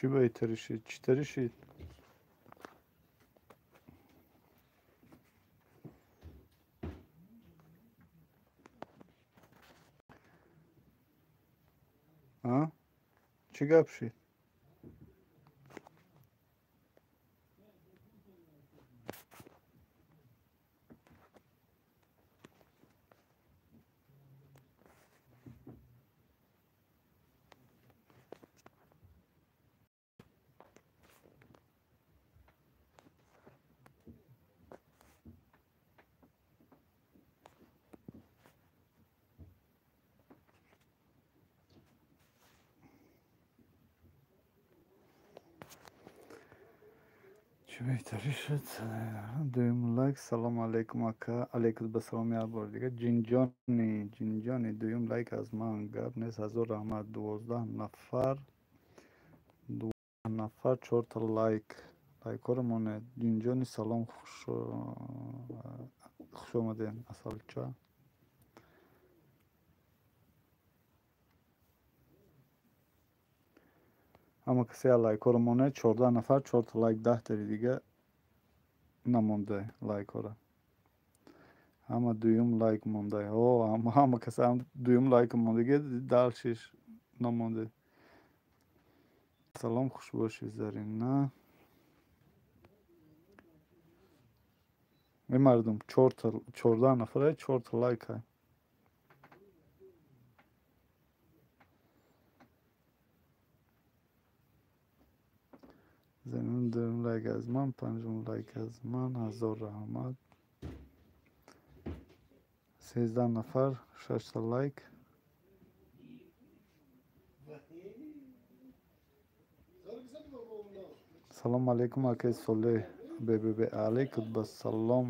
Чӣ беҳтари шид? Чӣ тари шид? А? Чӣ гап шид? Чӣ беҳтарӣ шуд? Дуюм лайк. Салому алайкум, ака. Алайкум басалом, як бор дига. Ҷинҷони, Ҷинҷони, дуюм лайк аз ман. Гап нест, ҳазор раҳмат. 12 нафар, 12 нафар, чорта лайк. Лайкҳоро монед. Ҷинҷони, салом, хуш омадед, асалча. Ҳама касе лайкҳоро монед. 14 нафар, чорта лайк, 10 тари дига намонда лайкҳоро. Ҳама дуюм лайк монда. О, ҳама касе дуюм лайк мондагӣ, дальше ш намонда. Салом, хуш бошӣ, Зарина. Эй мардум, 14 нафара, чорта лайка. Зарина, дуюм лайк аз ман, панҷум лайк аз ман, ҳазор раҳмат. 13 нафар, шашта лайк. Салому алайкум, акаи Солеҳ ббб. Алайкум басалом,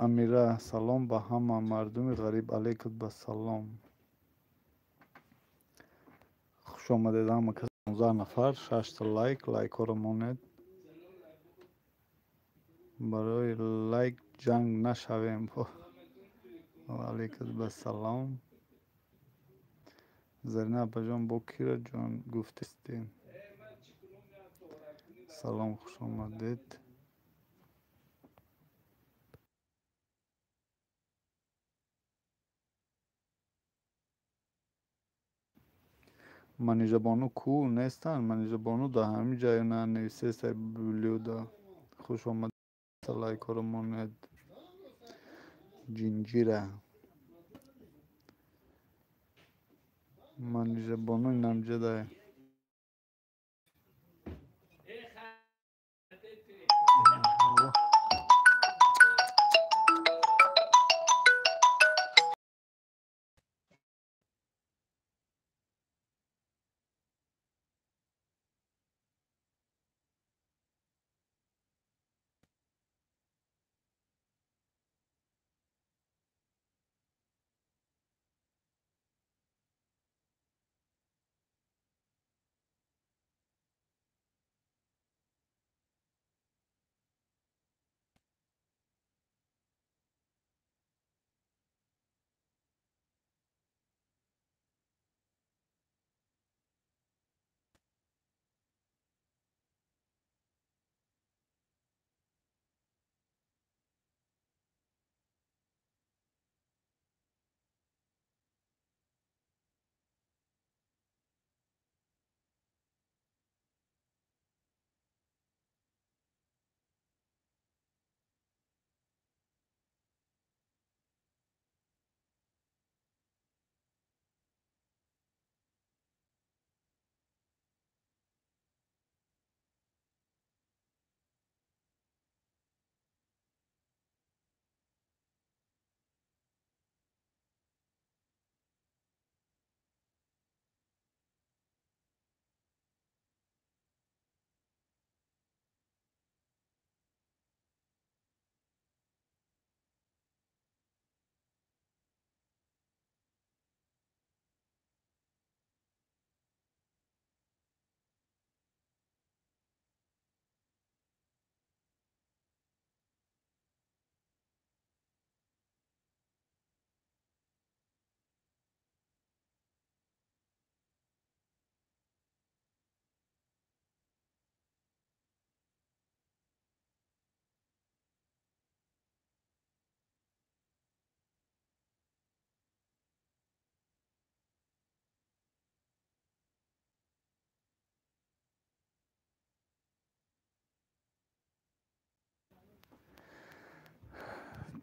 Амира. Салом ба ҳама мардуми ғариб. Алайкум басалом. Хуш омадед ҳама кас. 15 нафар, шашта лайк. Лайкҳоро монед. Барои лайк ҷанг нашавем. Алайкум басалом. Зарина апаҷон, бо кира ҷон гуфтистем? Салом, хуш омадед. Манижабону ку нестанд? Манижабону дар ҳамин ҷай нанависеста блюда. Хуш омадед, лайкҳоро монед. Ҷинҷира. Манижабону инамҷадай.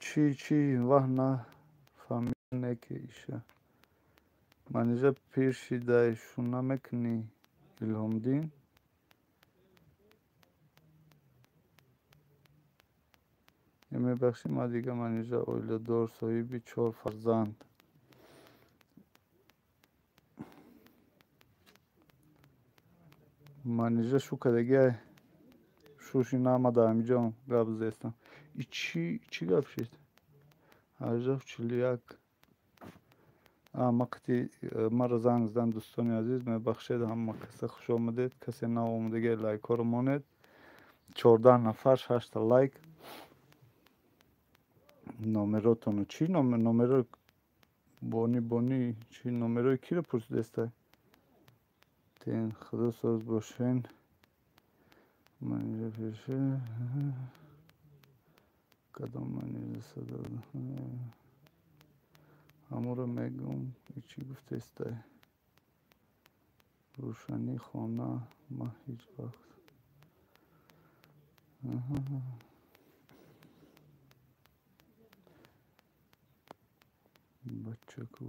Чӣ чӣ ваҳ нафаҳмида ки иша. Манижа пир шидай шу намекунӣ Илҳомдин? Мебахшӣ ман дига Манижа оиладор, соҳиби 4 фарзанд. Манижа шу кардагиай шуши на ма дар ҳамиҷо гап зестам. И чӣ гап шид? 18:41. Ма қити маро занг задан дӯстони азиз, мебахшед ҳама каса хуш омадед. Касе нав омадагиай лайкҳоро монед. 14 нафар 6 лайк. Номеротону чӣ номеро бони бони чӣ номерои киро пурсидестай? Тен худо соз бошен. Манижа пеше кадом Манижа садо ҳаморо мегӯм. Чӣ гуфтестай? Рӯшании хона ма ҳеҷ вақт бачаку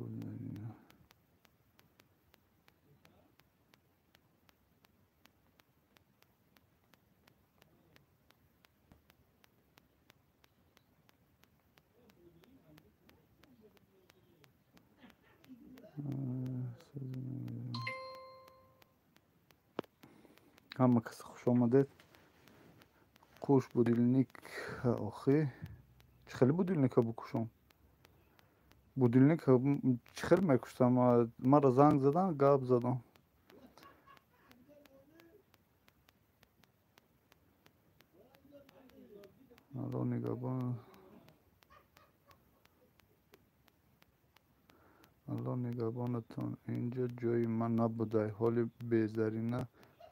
ҳама кас хуш омадед. Қуш будильник охи чӣ хеле будильника букушам? Будильник чӣ хел мекуштам? Маро занг задан, гап задам. Алло нигаҳбон. Алло нигаҳбонатон. Инҷо ҷои ман набудай. Ҳоли безарина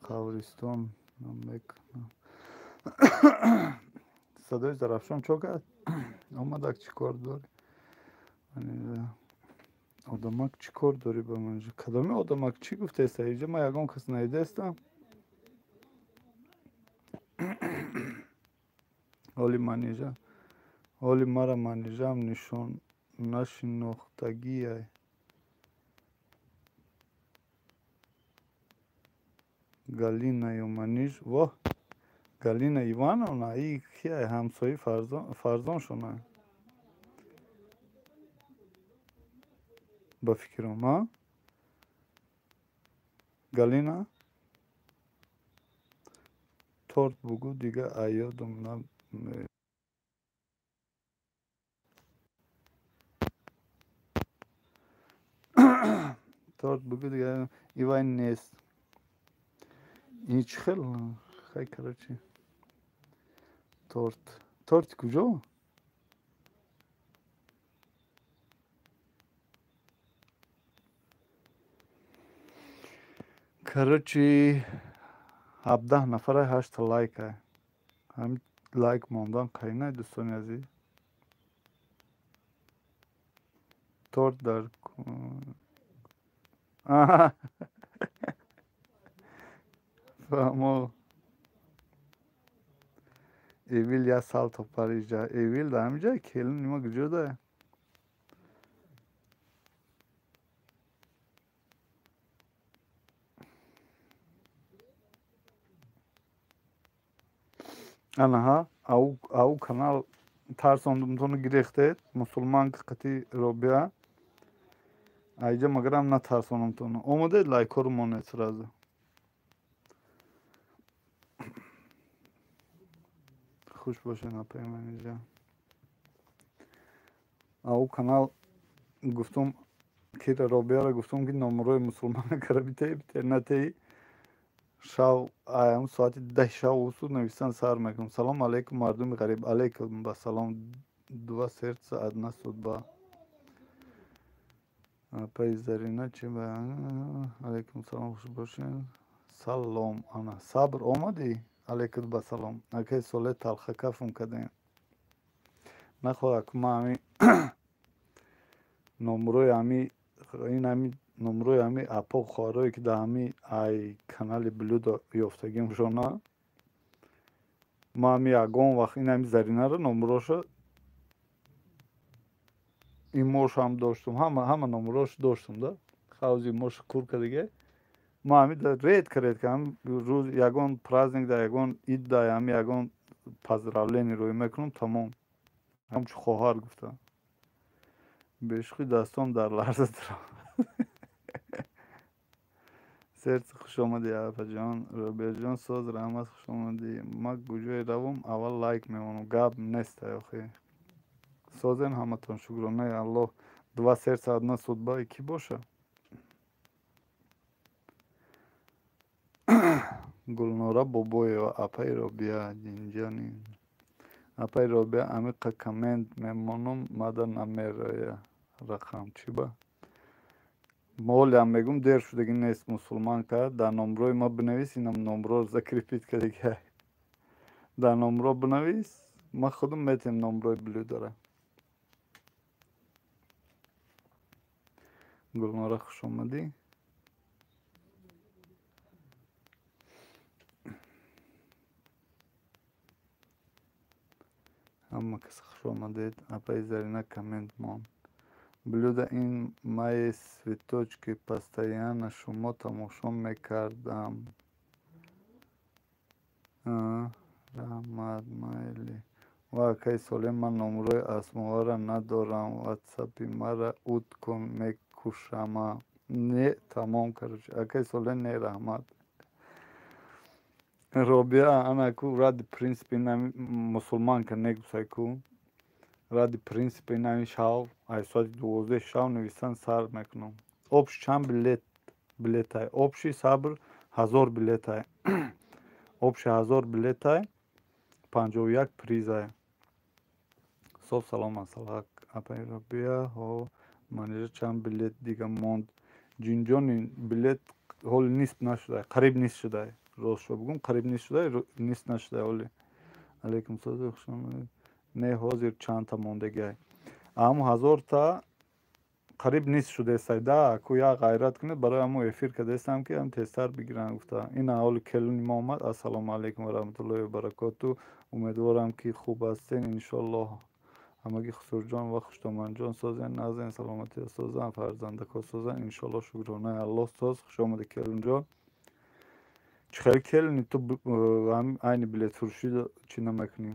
қабристон намекунам. Садои Зарафшон чо кард? Омадак чӣ кор дорӣ? Одамак чӣ кор дорӣ ба ман? Кадоми одамак чӣ гуфтеста? Инҷо ман ягон кас наидаестам. Ҳоли Манижа, ҳоли мара Манижаам нишон нашинохтагиай. Галина ё Маниж, воҳ, Галина Ивановна, и кияй? Ҳамсои фарзоншона. Ба фикрам, а? Галина? Торт бугӯ дига аёдам на торт бугӯ дига ивай нест. Ин чӣ хел? Хай короче. Торт. Торти куҷо? Короче, 17 нафара 8 лайка. Ҳамин лайк мондан қайнай дӯстони азиз. Торт дар фаҳмо. Эвил я салто париҷа. Эвил дар ҳамин ҷай келин нима куҷо дая? Анаҳа, ау канал тарсондумтону гирехтед, мусулман қати Робиа. Айҷа магарам натарсонумтону. Омадед лайкҳоро монед сразу. Хуш бошед апаи Манижа. Ау канал гуфтум кира Робиаро гуфтум ки номерои мусулмана кара битеи бите натеи. Шав аям соати 10 шав усуд нависан сар мекунам. Салом алейкум мардуми ғариб. Алейкум ба салом. Два сердца одна судьба. Апаи Зарина чи ба алейкум салом хуш бошед. Салом ана сабр омадӣ? Алейкум ба салом. Акай соле талха кафм кардем. Нахоҳ ма ҳами номерои ҳами ин ҳами номерои ҳами апо хоҳарое ки дар ҳами ай канали Блюдо ёфтагим шона. Ма ҳами ягон вақт ин ҳами Заринаро номероша Имошам доштум, ҳама номрош доштум да. Хавзи имош кур кардиге. Ма ҳами редко редко ҳам рӯз ягон праздник да, ягон ид да, ҳами ягон поздравление рӯй мекунам, тамом. Ҳамчу хоҳар гуфта. Бешухи дастом дар ларза дорам. Сердце, хуш омадӣ, апаҷон. Робиаҷон, соз, раҳмат, хуш омадӣ. Ма куҷое равам, аввал лайк мемонам. Гап нест охи. Созен ҳаматон, шукронаи Аллоҳ. Два сердца, одна судьба кӣ боша? Гулнора Бобоева, апаи Робия, ҷинҷони. Апаи Робия, амиқа коммент мемонам, мада намероя рақам. Чӣ ба? Молиам мегум, дер шудагӣ нест, мусулман кард. Дар номрои ма бинавис, инам номро закрепить кардагӣ. Дар номро бинавис, ма худам метем номрои блюдара. Гулнора, хуш омадӣ. Ҳама кас хуш омадед. Апаи Зарина, коммент мон. Блюда ин мои цветочки, постоянно шумо тамошо мекардам. Раҳмат, майли. Ва акаи Солим, ман номрои Асмоара надорам. Ватсапи мара уд кун, мекушама. Не, тамом, короче. Акаи Солим, не, раҳмат. Робиа, ана ку ради принципи мусулманка негусай ку. Ради принципи нами шав, ай соати 12 шав нависан сар мекунам. Общий чанд билетай? Общий сабр 1000 билетай. Общий 1000 билетай, 51 призай. Соф салом асалак. Апаи Робиа, ҳо манижа чанд билет дига монд? Ҷинҷони, билет ҳоли нисф нашудай, қариб нисф шудай. Ростшо бигӯм, қариб нисф шудай, нисф нашудай ҳоли. Алейкум сози, хуш омадед. Не, ҳозир чандта мондагиай. Ҳамун 1000та қариб нисф шудесай да, ку як ғайрат кунед, барои ҳамун эфир кардестам, ки ҳам тезтар бигиранд гуфта. Ина ҳоли келуни мо омад. Ассалому алайкум ва раҳматуллоҳи ва баракоту. Умедворам, ки хуб ҳастен, иншоллоҳ. Ҳамагӣ Хусурҷон ва Хуштоманҷон созен, нағзен, саломатиро созан, фарзандако созан, иншоллоҳ, шукронаи Аллоҳ. Соз, хуш омадӣ, келунҷон. Чӣ хел келуни ту айни билетфурӯшӣ чӣ намекунӣ?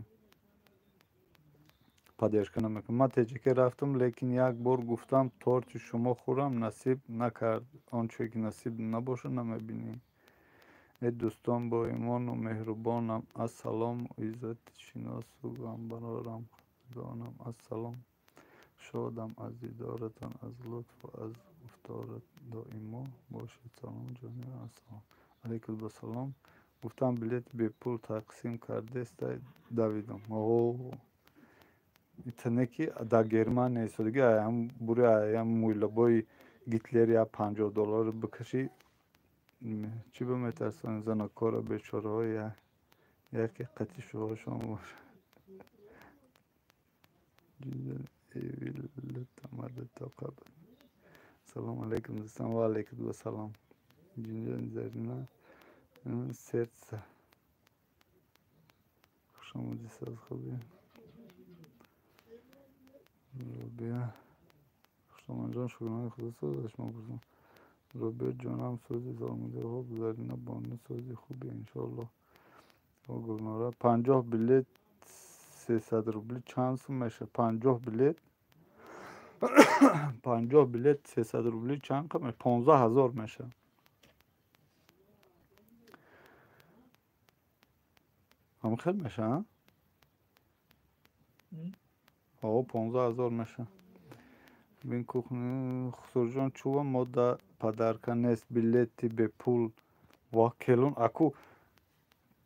Поддержка намекунам. Ман ТҶК рафтам, лекин як бор гуфтам торти шумо хӯрам, насиб накард. Он чое ки насиб набошад, намебинӣ. Э дӯстон, бо имону меҳрубонам, ассалому, иззатшиносу ғамбарорам, донам, ассалом. Шодам аз дидоратон, аз лутфу аз гуфторат, доимо бошед салом, ҷони, ассалом. Алейкум басалом. Гуфтам билети бепул тақсим кардестай, давидам. О, итане ки дар Германия истодагӣ, ам бури ам муйлабои Гитлер я 50 доллар бикашӣ, чӣ ба метарсонӣ занакора бечораҳо, яке қатъи шуҳошон боша. Салом алейкум, дӯстон, ва алейкум ассалом. Ҷинҷони Зарина, сердце. Хуш омадӣ, соз, хубӣ? Робиа, Хуштоманҷон, шукронаи Худо, соз, аз шумо пурсам. Робиа ҷонам, сози, саломатӣ, хуб. Зарина бону, сози, хуби, иншоаллоҳ. Гулнора, 50 билет 300 рубли чанд сум мешавад? 50 билет, 50 билет 300 рубли чанд қимат? 15 000 мешавад. Ҳам хел мешавад? О, 15 000 мешавад. Бин кухни, Хусурҷон, чува мода подарка нест, билети бепул. Ва келун, аку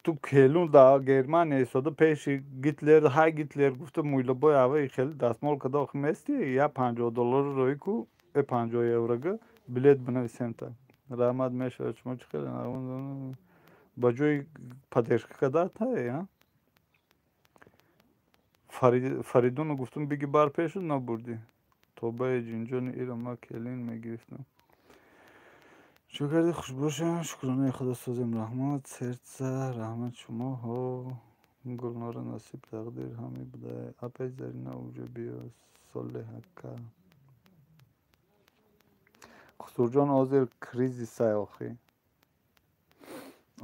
ту келун дар Германия истода, пеши Гитлер ҳай Гитлер гуфта, муйлабои аваи хеле дастмол када, охи мести я 50 долларро рӯй ку, э 50 еврога билет бинависемта. Раҳмат, мешавад. Шумо чӣ хеле ба ҷои поддержка карда тай, Фаридуну гуфтум, биги бар пешу, набурдӣ. Тобаи ҷинҷони, ира ма келин мегирифтам. Чӣ кардӣ? Хуш бошем, шукронаи Худо, созем, раҳмат. Сердца, раҳмат шумо. Ҳо, Гулнора, насиб, тақдир ҳами буда. Апаи Зарина, уҷо биё, Солеҳ ака. Хусурҷон, ҳозир кризисай охи.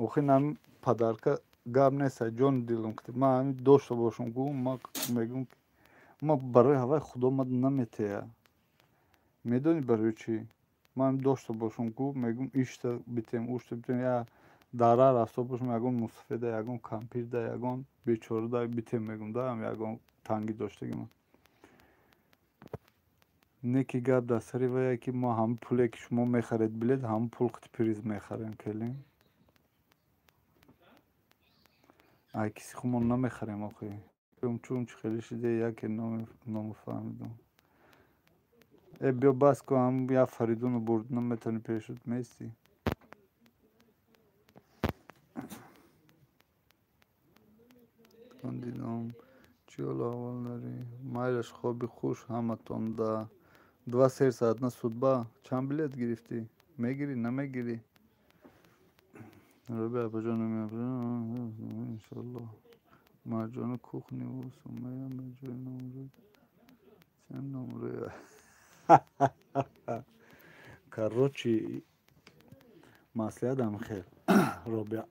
Охи нами подарка гап нестай, ҷони дилам, ман ҳамин дошта бошам, гу ман мегӯм, ма барои ҳаваи худо ма наметея. Медонӣ барои чӣ? Ман дошта бошам, гу мегӯм, ишта битем, ушта битем, я дара рафта бошам, ягон мусафеда, ягон кампирда, ягон бечорада битем, мегӯм, да ягон тангӣ доштагима. Не ки гап дар сари вае ки мо ҳама пуле ки шумо мехаред билет, ҳама пул қити приз мехарем, келин. Ай киси хумон намехарем охи. Чун чӣ хеле шиде, яке ному фаҳмидум. Э, биё бас кун, ҳам я Фаридуну бурд, наметавонӣ пешуд местӣ. Дидам, чӣ ҳолу аҳвол дорӣ? Майлаш, хоби хуш ҳаматон да. Два сердца одна судьба. Чанд билет гирифтӣ? Мегирӣ, намегирӣ? Робия апаҷон, иншаллоҳ. Марҷона кухни Сумая ба ҷои номрӯ чанд номрӯ. Короче, маслиҳатам хел, Робия.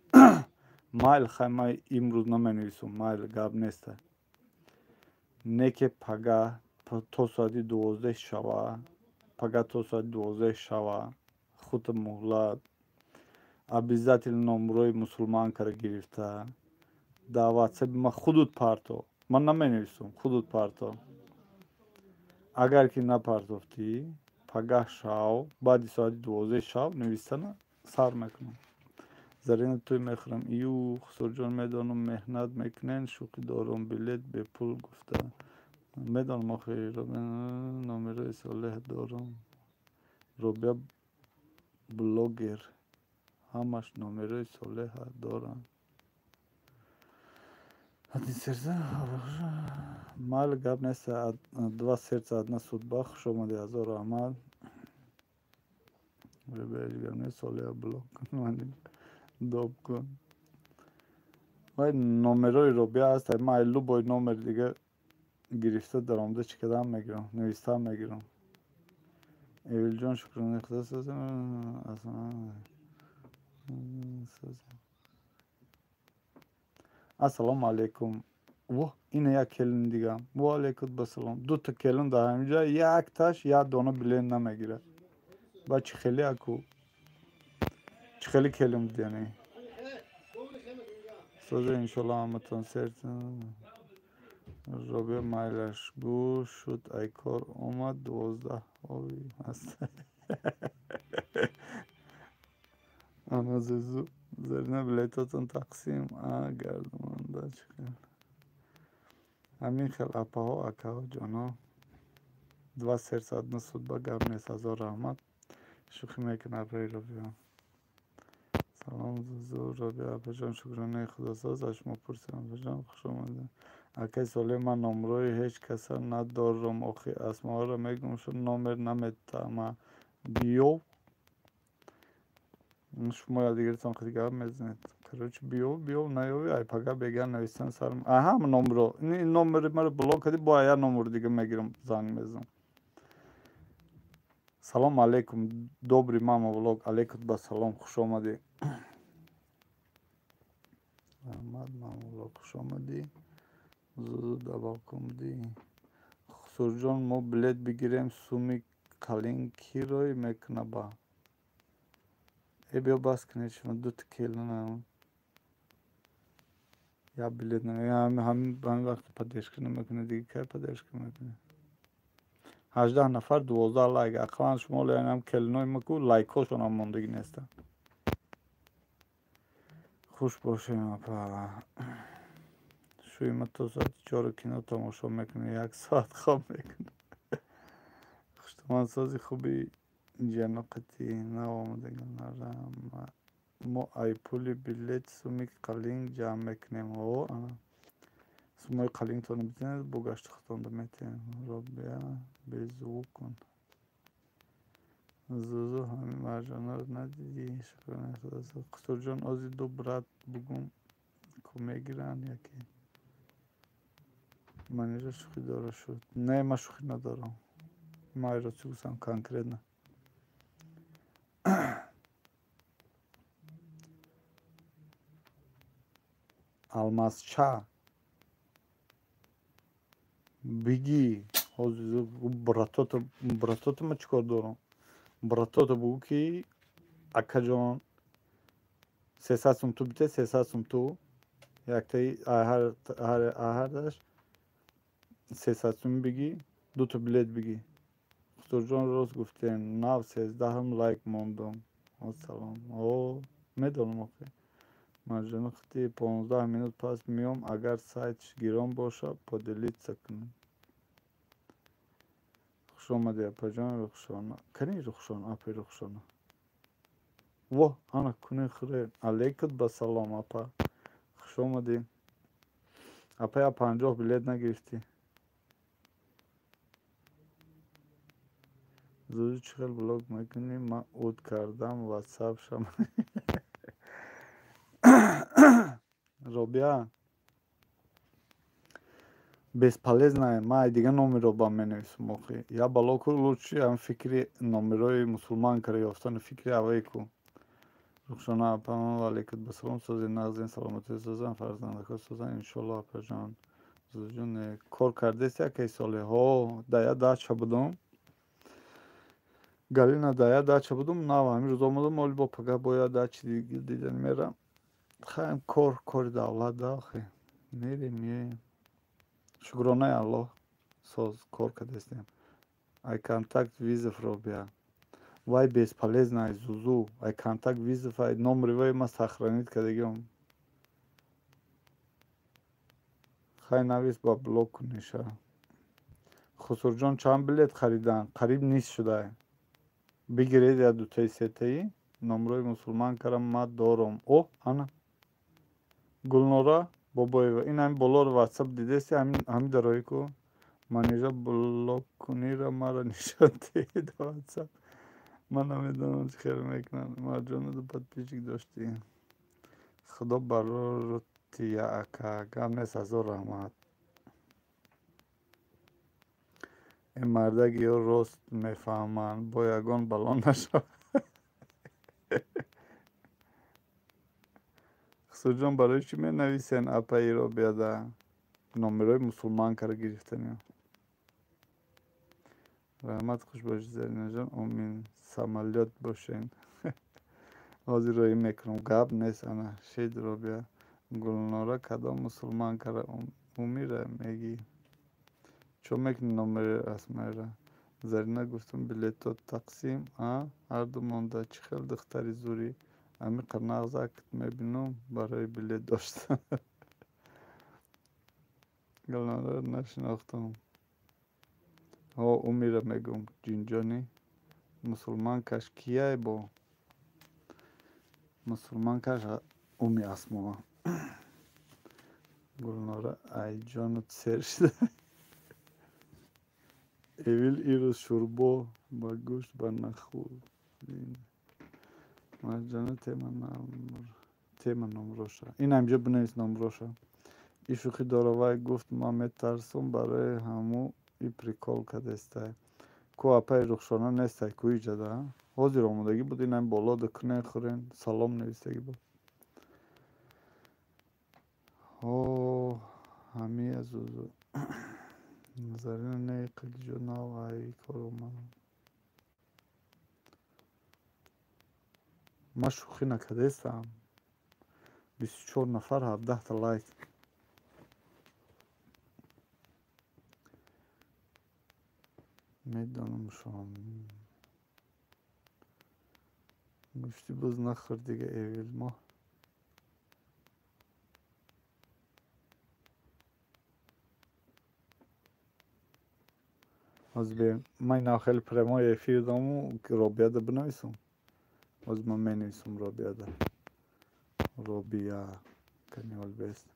Майл, хай, ман имрӯз наменависум, майл, гап неста. Не ки пага то соати 12 шава, пага то соати 12 шава, худ муҳлат, обязательно номрои мусулманкара гирифта дар ватсапи ман худут парто. Ман наменависум, худут парто. Агар ки напартофтӣ, пагаҳ шав, баъди соати 12 шав нависана сар мекунам. Зарина, тӯй мехӯрам. Ию, Хусурҷон, медонам, меҳнат мекунен, шӯхӣ дорам, билет бепул гуфта. Медонам охи, номерои Солеҳ дорам. Робия блогер, ҳамаш номерои Солеҳа доранд. Один сердца, майли, гап нест, два сердца одна судьба, хуш омадӣ, ҳазор раҳмат. Гап нест, Солеҳа блок кун, доб кун. Вай номерои Робия ҳаст, ман любой номери дига гирифта даромада чӣ кардам мегирам, навистам мегирам. Эвилҷон, шукронаи худо созем. Ассалому алайкум. Во, ина як келин дигам. Во алайкум басалом. Дута келин дар ҳаминҷа, якташ як дона билет намегирад. Ба чӣ хеле аку? Чӣ хеле келин буд яъне? Соза, иншолло ҳаматон сердце. Робия, майлаш, гӯ шуд, ай кор омад, 12 ови ҳаст. Ана зузу. Зарина, билетотон тақсим а гардонда чӣ хел. Ҳамин хел апаҳо, акаҳо, ҷоно. Два сердца одна судьба, гап нест, ҳазор раҳмат. Шӯхӣ мекунад апаи Робия. Салом, зузу, Робия апаҷон, шукронаи худосоз, аз шумо пурсидам, апаҷон, хуш омадед. Акаи Солеҳ, ман номрои ҳеҷ каса надорам охи, Асмоаро мегӯм, шуд номер наметама. Биёв, шумо якдигаритон хеле гап мезанед. Короче, биёв, биёв, наёви, ай пага бега навистан сар. Ҳама номро, ин номери маро блок кардӣ, бо як номери дига мегирам, занг мезанам. Салом алейкум, добрый мама влог, алейкум басалом, хуш омадӣ. Раҳмат, мама влог, хуш омадӣ. Зузу, дар балкон будӣ. Хусурҷон, мо билет бигирем, суми қалин кӣ рой мекуна ба? Э, биё бас кунед, шумо дута келинам. Як билет ҳамин вақт поддержка намекунед, дига кай поддержка мекунед? 18 нафар, 12 лайк. Ақаллан шумо ам келинои ма ку лайкҳошонам мондагӣ нестанд. Хуш бошем, апа. Шӯи ма то соати 4 кино тамошо мекунем, як соат хоб мекунем. Хуштомансози хуби ҷаноқати нав омадаган. Мо ай пули билет суми қалинг ҷамъ мекунем. О, ана. Сумои қалингтонро бизанед, бо гашти худтонро метиҳем. Робия, беззвук кун. Зузу, ҳамин марҷонаро надидӣ? Шукронаи худо. Қусурҷон, ози ду брат бугум ку мегиранд яке. Манижа шӯхӣ дора шуд. Не, ман шӯхӣ надорам. Ман айро чӣ гуфтам конкретно. Алмазча бигӣ. Братото ма чӣ кор дорам? Братото бугӯ ки акаҷон 300 сум ту бите, 300 сум ту яктаи ҳардаш 300 сум бигӣ, дуто билет бигӣ. Хусурҷон рост гуфтем, нав 13-ҳам лайк мондум. Ассалом. О, медонам охи. Марҷона хати 15 минут пас меом, агар сайтш гирон боша, поделиться кунем. Хуш омадӣ апаҷон Рухшона. Кани Рухшона, апаи Рухшона? Во, ана куни хӯре. Алейкум ба салом апа. Хуш омадӣ. Апа я 50 билет нагирифтӣ. Зуди чӣ хел блог мекунӣ? Ман уд кардам ватсап шам. Робиа бесполезная. Ман дигар номеро ба менависам охи. Я балоку лучше ам фикри номерои мусулман кара ёфтани фикри аввае ку. Рухшона апа, алейкум ба салом, сози нағзин, саломатӣ созан, фарзандако созан, иншоллоҳ апаҷон. Зуҷон кор кардест якай соле? Ҳо, да я дача будум. Галина да я дача будум, нав ҳамин рӯз омадам, оли бо пага бо я дачи дидан мерам. Хаем кор, кори давлат да охи. Мерем, меоем. Шукронаи Аллоҳ соз кор кардастем. Ай контакт визов Робиа. Вай бесполезна, ай зузу. Ай контакт визов, ай номери вай ма сохранить кардагиам. Хай навис ба блок куниша. Хусурҷон чанд билет харидан? Қариб нист шуда. Бигиред я дутаи сетаи. Номрои мусулман карам ма дорам. О, ана. Гулнора Бобоева. Ин ҳамин болоро ватсап дидеси, ҳамин дарои ку. Манижа блок кунира мара нишон диҳед ватсап. Ман намедонам чӣ хел мекунам. Марҷона ду подписчик доштӣ. Худо бароротия ака. Гап нест, ҳазор раҳмат. Ин мардак ё рост мефаҳманд, бо ягон бало нашавад. Хусурҷон барои чӣ менависен апаи Робиада? Номерои мусулман кара гирифтани. Раҳмат, хуш бошед Заринаҷон. Омин. Самолёт бошен. Ҳозир роӣ мекунам. Гап нест ана. Шед Робиа. Гулнора кадом мусулман кара умира мегӣ? Чо мекунӣ номери Асмайра? Зарина гуфтум билето тақсим, а? Ҳарду монда. Чӣ хел духтари зурӣ? Амиқа нағз акт мебинам барои билет доштан. Гулнораро нашинохтам. Ҳо, умира мегӯм. Ҷинҷонӣ. Мусулманкаш кияй бо? Мусулманкаш уми Асмоа. Гулнора айҷону сер шуда. Эвил ирӯз шӯрбо ба гӯшт ба нахӯрдин. Марҷона тема номроша. Ин ҳамҷо бинавис номроша. И шӯхӣ дора, вай гуфт ман метарсум барои ҳаму и прикол кардестай. Ку апаи Рухшона нестай, ку иҷада? Ҳозир омодагӣ буд, ин ҳам боло дукунен хӯрен, салом навистагӣ буд. Ҳо, ҳамия зузу. Зарина не қилҷо нав ай кор омадам. Ман шӯхӣ накардестам. 24 нафар 17 лайк. Медонам шом. Гӯшти буз нахӯр дига эвил мо. Ҳозир ман инав хеле прямой эфир дому Робиада бинависам. Ҳозир ман менависам Робиада. Робия каниол бест.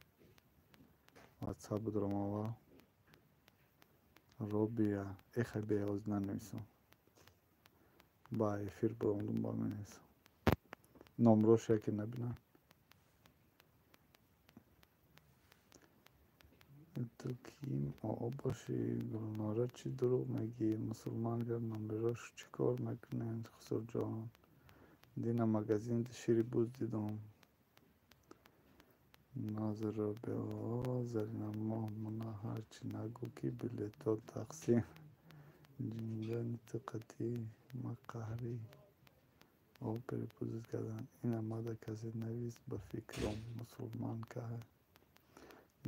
Ватсап будрам аввал. Робия. Эхай бе ҳозир нанависам. Ба эфир буромдум ба менависам. Номрош яке набинам. Ту ким оо бошӣ? Гулнора чӣ дурӯғ мегӯӣ? Мусулман гар номерош чӣ кор мекунед Хусурҷон? Дина магазин шири буз дидум. Назр Робиа, Зарина моҳ мона ҳарчи нагӯ ки билетҳо тақсим. Ҷинҷони ту қатъи ма қаҳрӣ. О перепозит кардан. Ин омада касе навист ба фикрам мусулман каҳ.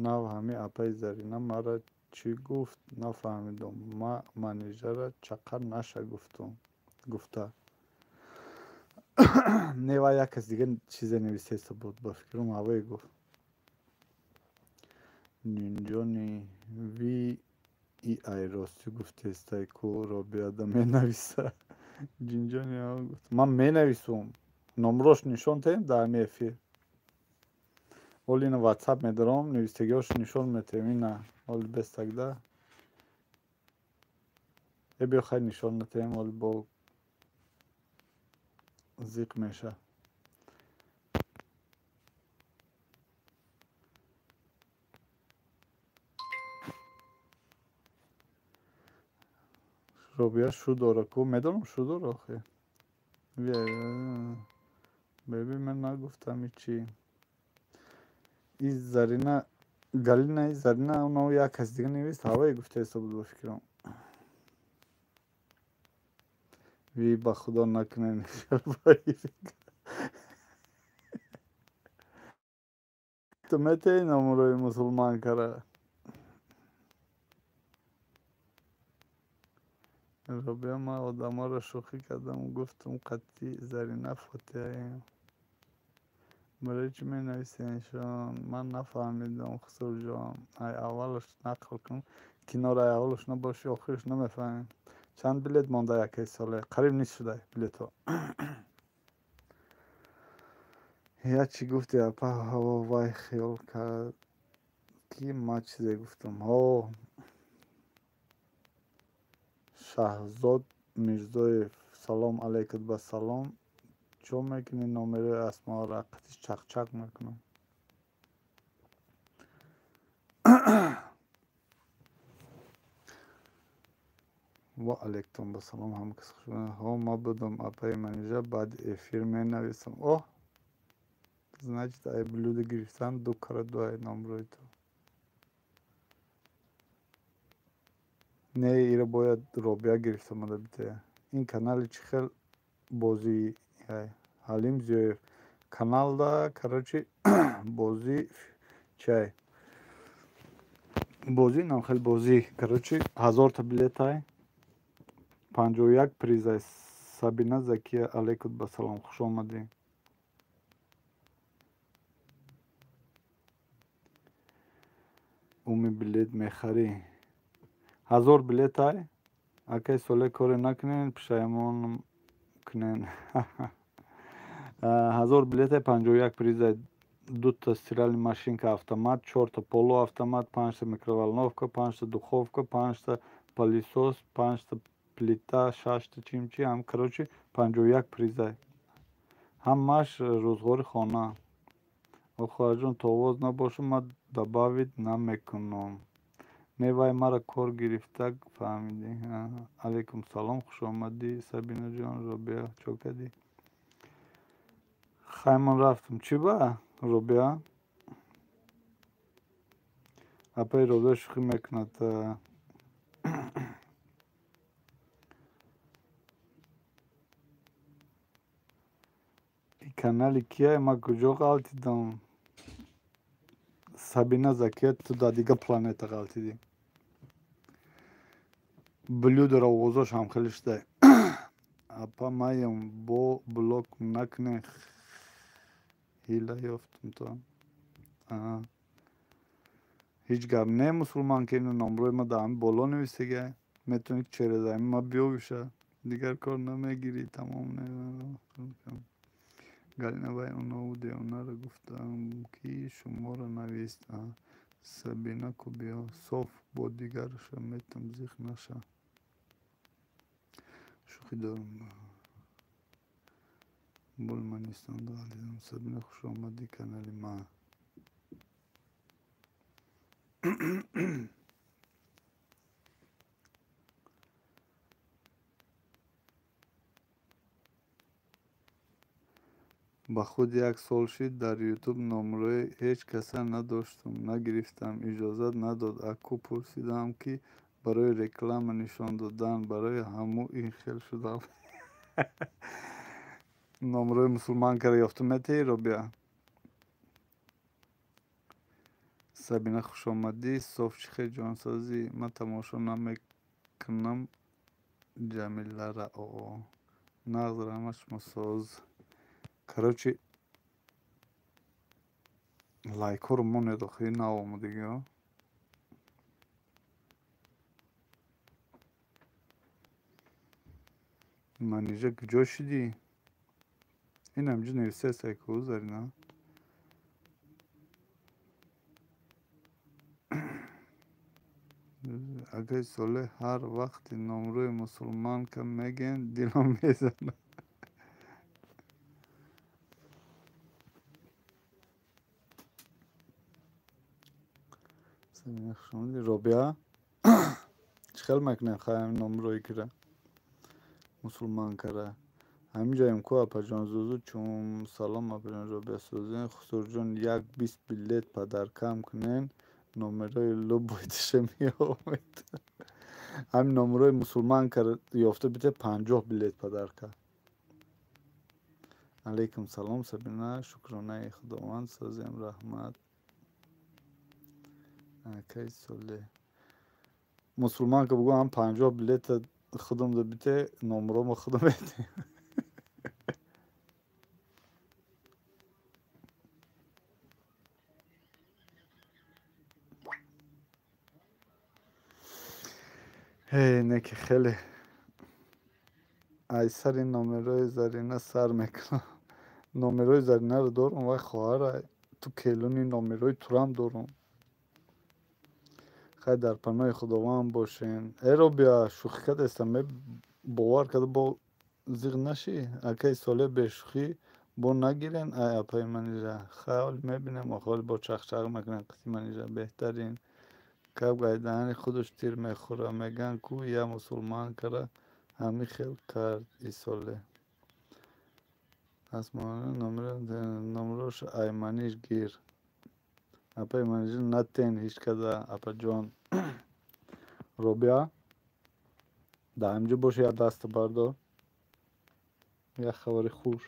Нав ҳами апаи Зарина мара чӣ гуфт нафаҳмидум. Ма манижара чақа наша гуфтум. Гуфта. Не ва як кас дига чизе нависеста буд ба фикрам ҳавое гуфт. Ҷинҷони ви и ай ростӣ гуфтестай ку Робиада менависа. Ҷинҷони гуфт ман менависум. Номрош нишон теем дар ҳами эфир. Оли ина ватсап медорам, навистагиҳош нишон метаем. Ина оли без тогда. Э биё хай нишон натаем, оли бо зиқ меша. Робиа шу дора ку медонам шу дора охе. Беби ман нагуфтам ҳичи. И Зарина Галина и Зарина оно як кас дига навист ҳавое гуфтаеста буд ба фикрам. Ви ба худо накунен. Ту метаи номрои мусулман кара. Робиа ман одаморо шӯхӣ кардам, гуфтум қатъи Зарина фотиҳаем. Барои чӣ менависеншон? Ман нафаҳмидам, Хусурҷон. Ай аввалаш нақл кун. Киноро ай аввалаш набоши, охираш намефаҳмем. Чанд билет монда якаи соле? Қариб нист шуда билетҳо. Я чӣ гуфти апа? Ҳаво вай хиёл кард ки ман чизе гуфтам. Ҳо Шаҳзод Мирзоев, салом алейкум ба салом. Чо мекунӣ номерои Асморо? Қатиш чақчақ мекунам. Ва алейкум ба салом ҳама кас хуш омадед. Ҳо ма будам апаи Манижа, баъди эфир менависам. Оҳ, значит ай блюдо гирифтан ду кара ду ай номрои ту. Не, ира бояд Робиа гирифта омада битая. Ин канали чӣ хел бозӣ Ҳалим Зиёев каналда, короче, бозӣ чай. Бозӣ нам хел бозӣ, короче, 1000 та билетай, 51 призай. Сабина Закия, алейкум ба салом, хуш омадӣ. Уми билет мехарӣ? 1000 билетай. Акай соле коре накунен, пушаймон кунен. 1000 билетай, 51 призай. Дута стиральная машинка автомат, 4та полуавтомат, 5та микроволновка, 5та духовка, 5та пылесос, 5та плита, 6та чимчи, ҳам короче 51 призай. Ҳамаш рӯзғори хона. О хоҳарҷон, то овоз набошам ман добавить намекунам. Не вай мара кор гирифта фаҳмидӣ. Алейкум салом, хуш омадӣ Сабинаҷон. Робиа чо кардӣ? Хай ман рафтам. Чӣ ба Робиа? Апаи Робиа шӯхӣ мекунад. И канали кия? Ман куҷо ғалтидам? Сабина Закия, ту дар дигар планета ғалтидӣ. Блюдоро овозош ҳам хеле шудай. Апа маям бо блок накунен, ҳила ёфтум то. Ҳеҷ гап не мусулман ки ину номрои ма дар ҳами боло нависагай. Метавонӣ через ҳами ма биёвиша. Дигар кор намегирӣ, тамом. Галина вай онову девонаро гуфтам ки шуморо навист. Сабина ку биё. Соф бо дигарша метам зиқ наша. Шӯхӣ дорам. Бол ман нистам ғалтидам. Сабина хуш омадӣ канали ман. Ба худ як сол шид дар ютуб номрои ҳеҷ каса надоштум, нагирифтам, иҷозат надод. Аку пурсидам, ки барои реклама нишон додан, барои ҳаму ин хел шудам. Номрои мусулманкара ёфта метаҳӣ, Робиа? Сабина, хушомадӣ. Соф чӣ хел ҷонсозӣ? Ман тамошо намекунам Ҷамилара. Оо, нағз, раҳмат, шумо соз. Короче, лайкҳоро монед, охи наомадагиҳо. Манижа, куҷо шудӣ? Ин ҳамҷо нависаест ку, Зарина. Акаи Солеҳ, ҳар вақти номрӯи мусулманка мегӯянд, дилам мезанад. Робиа, чӣ хел мекунем хаем номрӯи кира мусулманкара? Ҳамин ҷоем ку, апаҷон. Зузу чум. Салом, апаҷон Робиа, сӯзен. Хусурҷон, як бист билет падаркам кунен, номерои любойтиша меомед. Ҳамин номерои мусулманкара ёфта бите, 50 билет падарка. Алейкум салом, Сабина, шукронаи Худованд, созем, раҳмат. Акаи Солеҳ, мусулманка бугӯ, ҳам 50 билета худам да бите, номеромо худам метем. Ҳей, не ки хеле ай сари номерои Зарина сар мекунам. Номерои Заринаро дорум, вай хоҳара, ту келуни номерои турам дорум. Хай, дар паноҳи Худованд бошен. Э, Робиа, шӯхӣ кардастам, бовар карда бо зиғ нашӣ. Акаи Солеҳ, бешӯхӣ бо нагирен ай апаи Манижа. Хай, ҳоли мебинем, охи бо чахчах мекунем қити Манижа. Беҳтарин. Каб гайдаани худаш тир мехӯра. Мегӯянд ку я мусулманкара ҳамин хел кард Исолеҳ. Номерош ай Маниж гир. Апаи Манижа натен ҳеҷ када, апаҷон. Робиа, дар ҳаминҷо бош, як даста бардор. Як хабари хуш.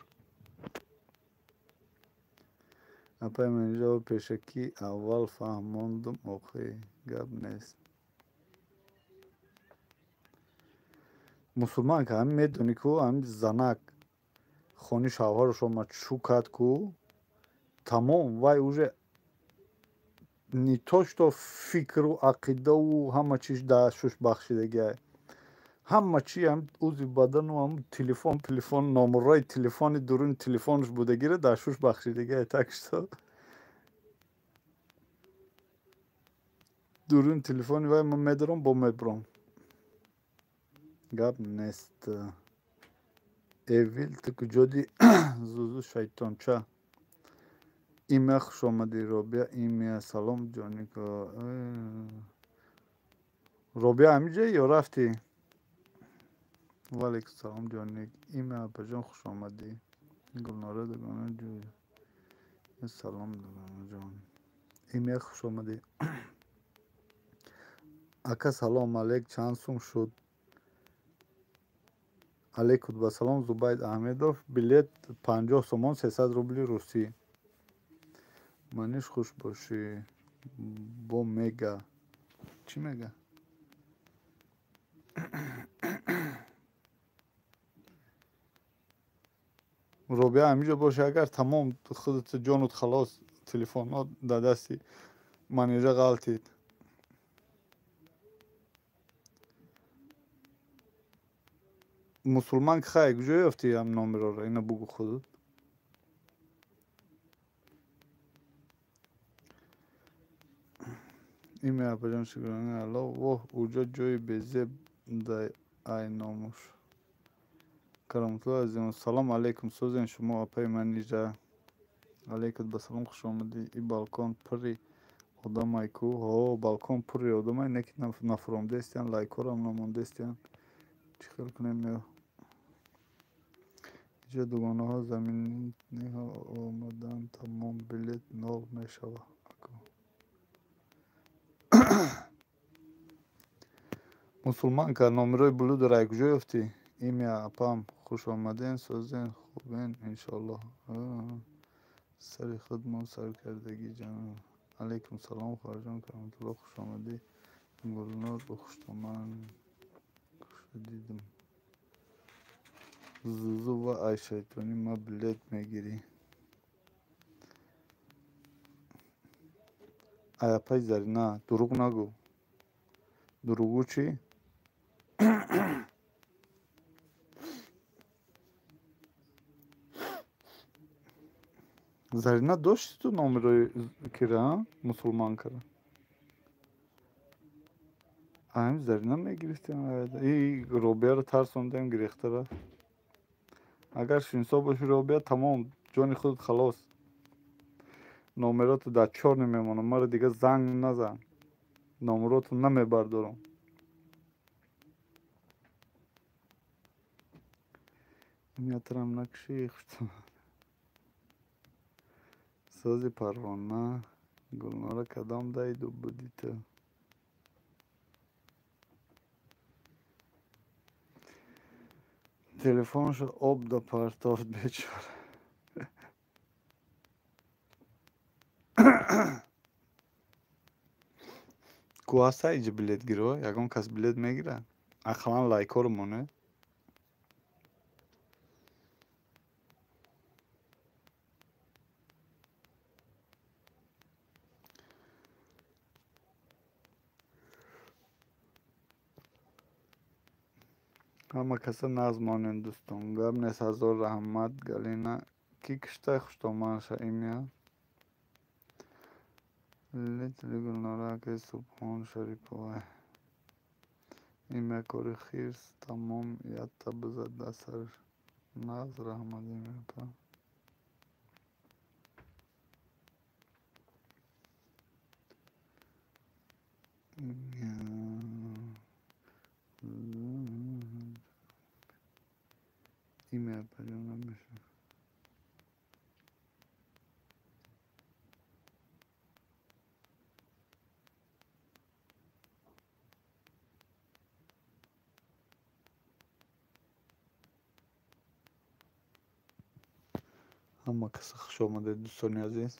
Апаи Манижа, пешакӣ аввал фаҳмондум, охи гап нест. Мусулманка ҳамин медонӣ ку, ҳамин занак хони шавҳараш омад, шу кард ку, тамом, вай уже не то что фикру ақидаву ҳама чиз дар шуш бахшидагиай. Ҳама чи, ҳам узви бадану ҳам телефон, номерҳои телефони дуруни телефонаш будагиро дар шуш бахшидагиай. Так что дуруни телефони вай ман медорам, бо мебурам. Гап нест. Эвил, ту куҷоди? Зузу шайтонча. Имя, хушомадӣ, Робиа. Имя, салом, ҷонико. Робиа, ҳамин ҷое ё рафтӣ? Ваалайкум салом, ҷоник. Имя, апаҷон, хушомадӣ. Гулнора дугона ҷӯй. Салом, дугонаҷон. Имя, хушомадӣ. Ака, салом алейк, чанд сум шуд? Алейкум салом, Зубайд Аҳмедов. Билет 50 сомон, 300 рубли русӣ. Маниш, хуш бошӣ. Бо мега. Чӣ мега? Робиа, ҳаминҷо бошӣ, агар тамом худат ҷонут халос, телефонҳо дар дасти Манижа ғалтид. Мусулман хай, куҷо ёфтӣ ҳам номерҳоро? Ина бугӯ худат. Имя, апаҷон, шукронаи Аллоҳ. Воҳ, уҷо ҷои безеб да ай номуш. Кароматулло азизон, салом алейкум, созен шумо, апаи Манижа. Алейкум басалом, хушомадӣ. И балкон пурри одамай ку? Ҳо, балкон пурри одамай, не ки нафуромдаистиян, лайкҳорам намондаистиян. Чӣ хел кунем ё? Иҷа дугонаҳо заминиҳо омадан тамом билет нол мешава. Мусулманка номерои блюдора ай куҷо ёфтӣ? Имя апам хуш омаден, созен, хубен иншоаллоҳ. Сари худмон сар кардагӣ ҷаноб. Алайкум салом хоҳарҷон Кароматулло, хуш омадӣ. Гулнор хуштоман дидим. Зузу ва ай шайтонӣ ма билет мегирӣ. Ай апаи Зарина, дурӯғ нагӯ. Дурӯғгӯ чӣ? Зарина дошти ту номерои кира, мусулманкара? Ами Зарина мегирифтем. И Робияро тарсондем, гирехта рафт. Агар шинсо боши Робия, тамом, ҷони худат халос. Номерото дар чорни мемонам, маро дига занг назан. Номерото намебардорам. Ятарам накши хуштам. Сози парвона Гулнора кадом дайду будӣ ту? Телефоншо об да партофт бечора. Ку ҳаста иҷа билетгиро? Ягон кас билет мегирад? Ақаллан лайкҳоро монед. Ҳама каса нағз монед дӯстон. Гап нест, ҳазор раҳмат Галина. Кӣ киштай хуштоманша имя? Литли Гулнора акаи Субҳон Шарипова. Имя кори хирс тамом ятта бизад дар сараш. Нағз раҳмат имя апа. Имя апаҷон намешавад. Ҳама каса хуш омадед дӯстони азиз.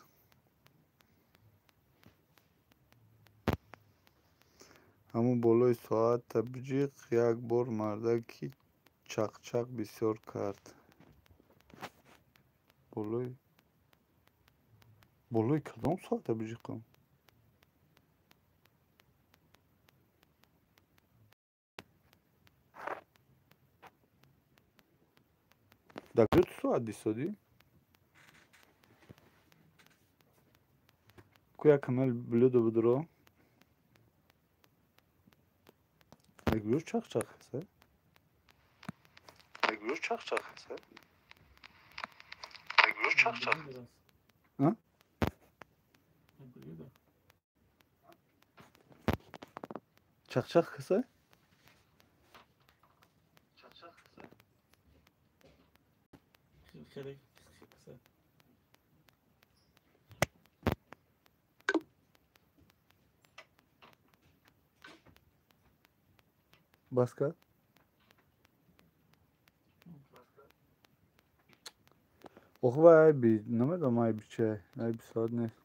Ҳамун болои соат табҷиқ як бор мардаки чақчақ бисёр кард. Болои кадом соат табҷиқам? Дар куҷо ту соат дистодӣ? Ку як канали блюдо будро? Ай куҷо чақчақ ҳаст? Ай куҷо чақчақ ҳаст? Ай куҷо чақчақ ҳаст? А? Чақчақ ҳаст? Чақчақ ҳаст? Хеле бас кард? Охи вай айби намедонам айби чия, айби соат нест.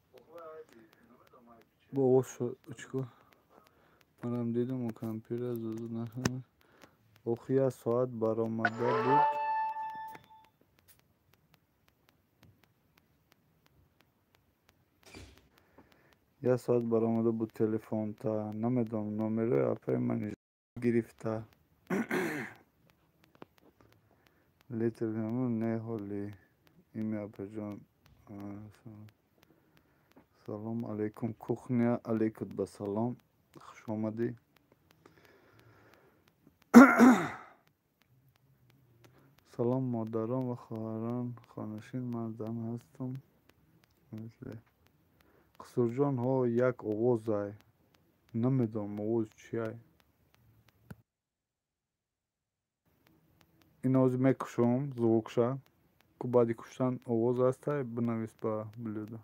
Бо овоз чӣ кор? Манам дидам у компютер зуд нахӯрд. Охи як соат баромада буд. Як соат баромада буд телефонта. Намедонам номерои апаи ман гирифта. Литр не ҳоли. Имя апаҷон. Салом алейкум кухня, алейкум ба салом. Хуш омадӣ. Салом модарон ва хоҳарон хонашин, ман зан ҳастам. Қусурҷон ҳо як овозай. Намедонам овоз чиай. Ин овози мекушам звукша. Ку баъди куштан овоз ҳастай, бинавис ба блюдо.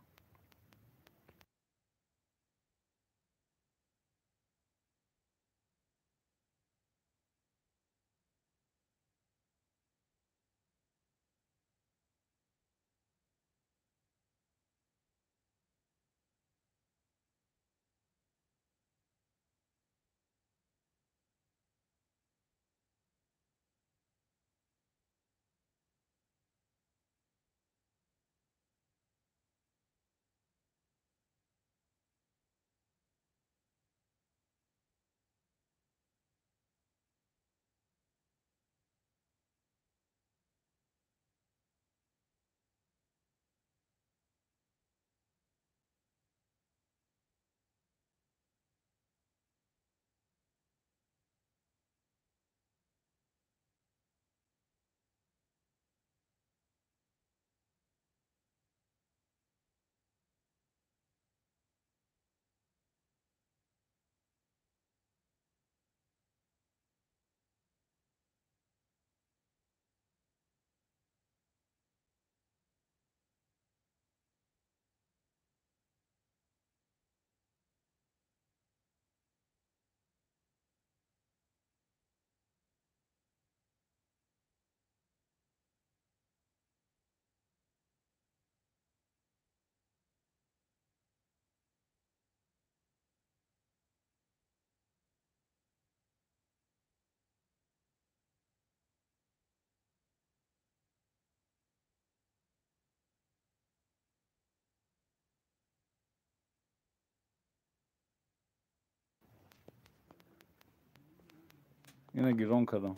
Ина гирон кардам.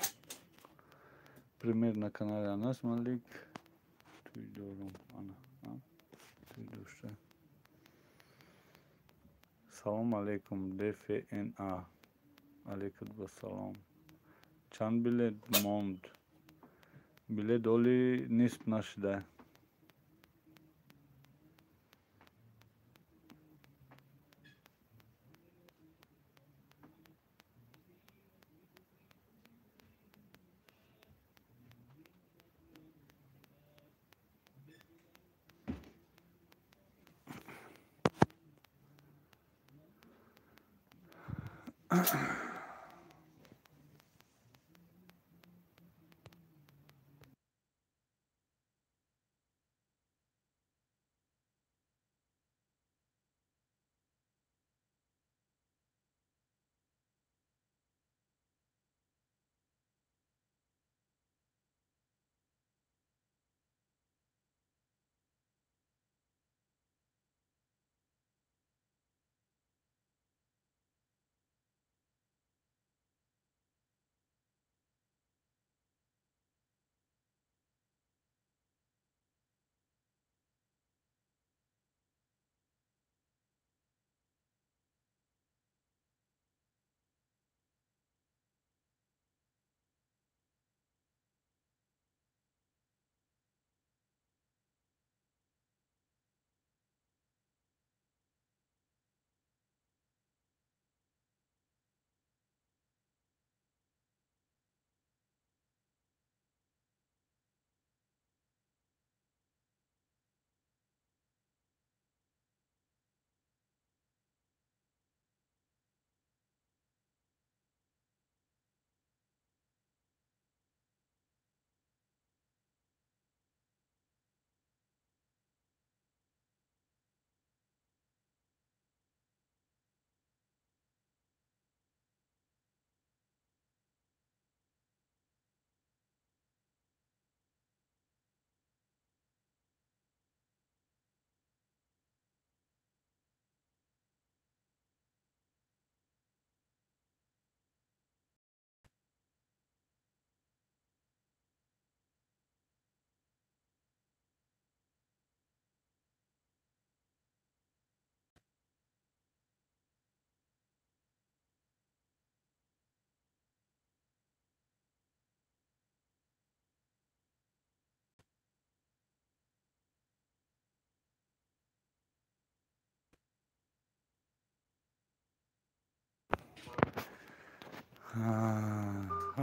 Пример на канали Анас Малик. Туй дорум ана. Туй дошта. Салом алейкум ДФНА. Алейкум ассалом. Чанд билет монд? Билет оли нисф нашида.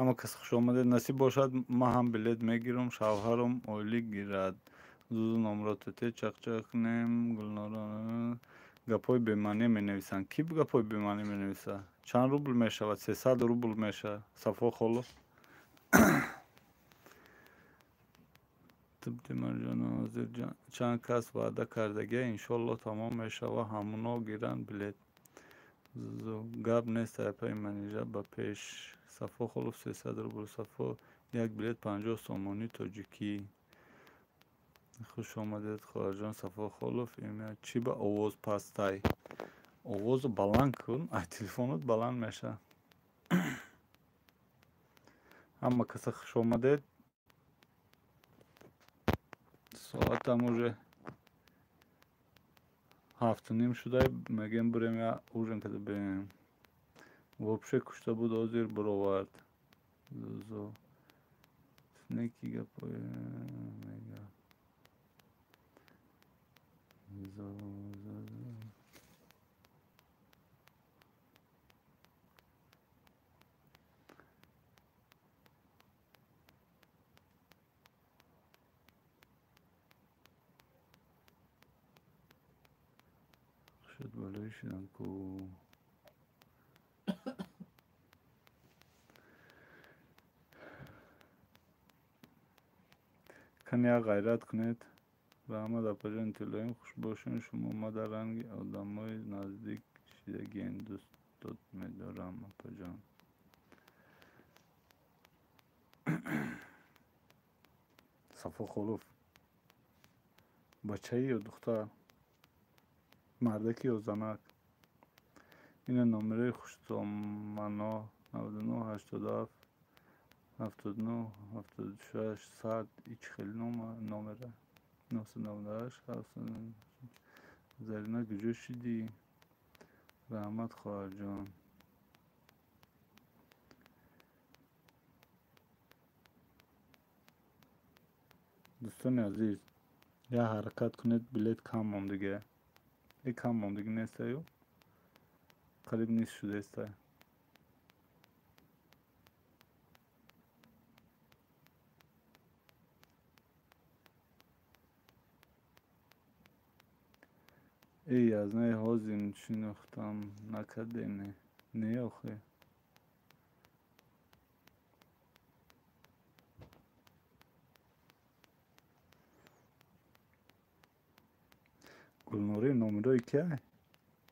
Ҳама кас хуш омадед. Насиб бошад, ман ҳам билет мегирам, шавҳарам ойлик гирад. Зузу номрото те чақчақ кунем. Гулнора гапҳои бемаъне менависанд. Кӣ гапҳои бемаъне менависад? Чанд рубл мешавад? 300 рубл мешавад. Сафо Холов. Тибтимарҷон чанд кас ваъда кардагия, иншоалло тамом мешава, ҳамуно гиранд билет. Гап нест, апаи Манижа ба пеш. Сафо Холов 300 рубл. Сафо як билет 50 сомонӣ тоҷикӣ. Хуш омадед, хоҳарҷон Сафо Холов. Чӣ ба овоз пастай? Овозо баланд кун, ай телефонот баланд мешавад. Ҳама каса хуш омадед. Соатам уже 7:30 шуда, мегем бурем я ужин када бирем. Вообще кушта буд, ҳозир баровард. Зузу неки гапои мега. Шуд болои шудам ку. Кани як ғайрат кунед. Раҳмат апаҷони тиллоим, хуш бошед. Шумо ма дар ранги одамои наздик шидагиен, дӯстот медорам апаҷон. Сафо Холов бачаи ё духтар? Мардаки ё занак? Ина номерои хуштомано 99 87 79 76 100. Ич хеле номера 998 7. Зарина куҷо шидӣ? Раҳмат хоҳарҷон. Дӯстони азиз, як ҳаракат кунед, билет кам мондига. Э кам мондиги нестаю, қариб нист шудаестай. Эй, аз наи ҳозир шинохтам накардене? Не охе. Гулнори номерои кия?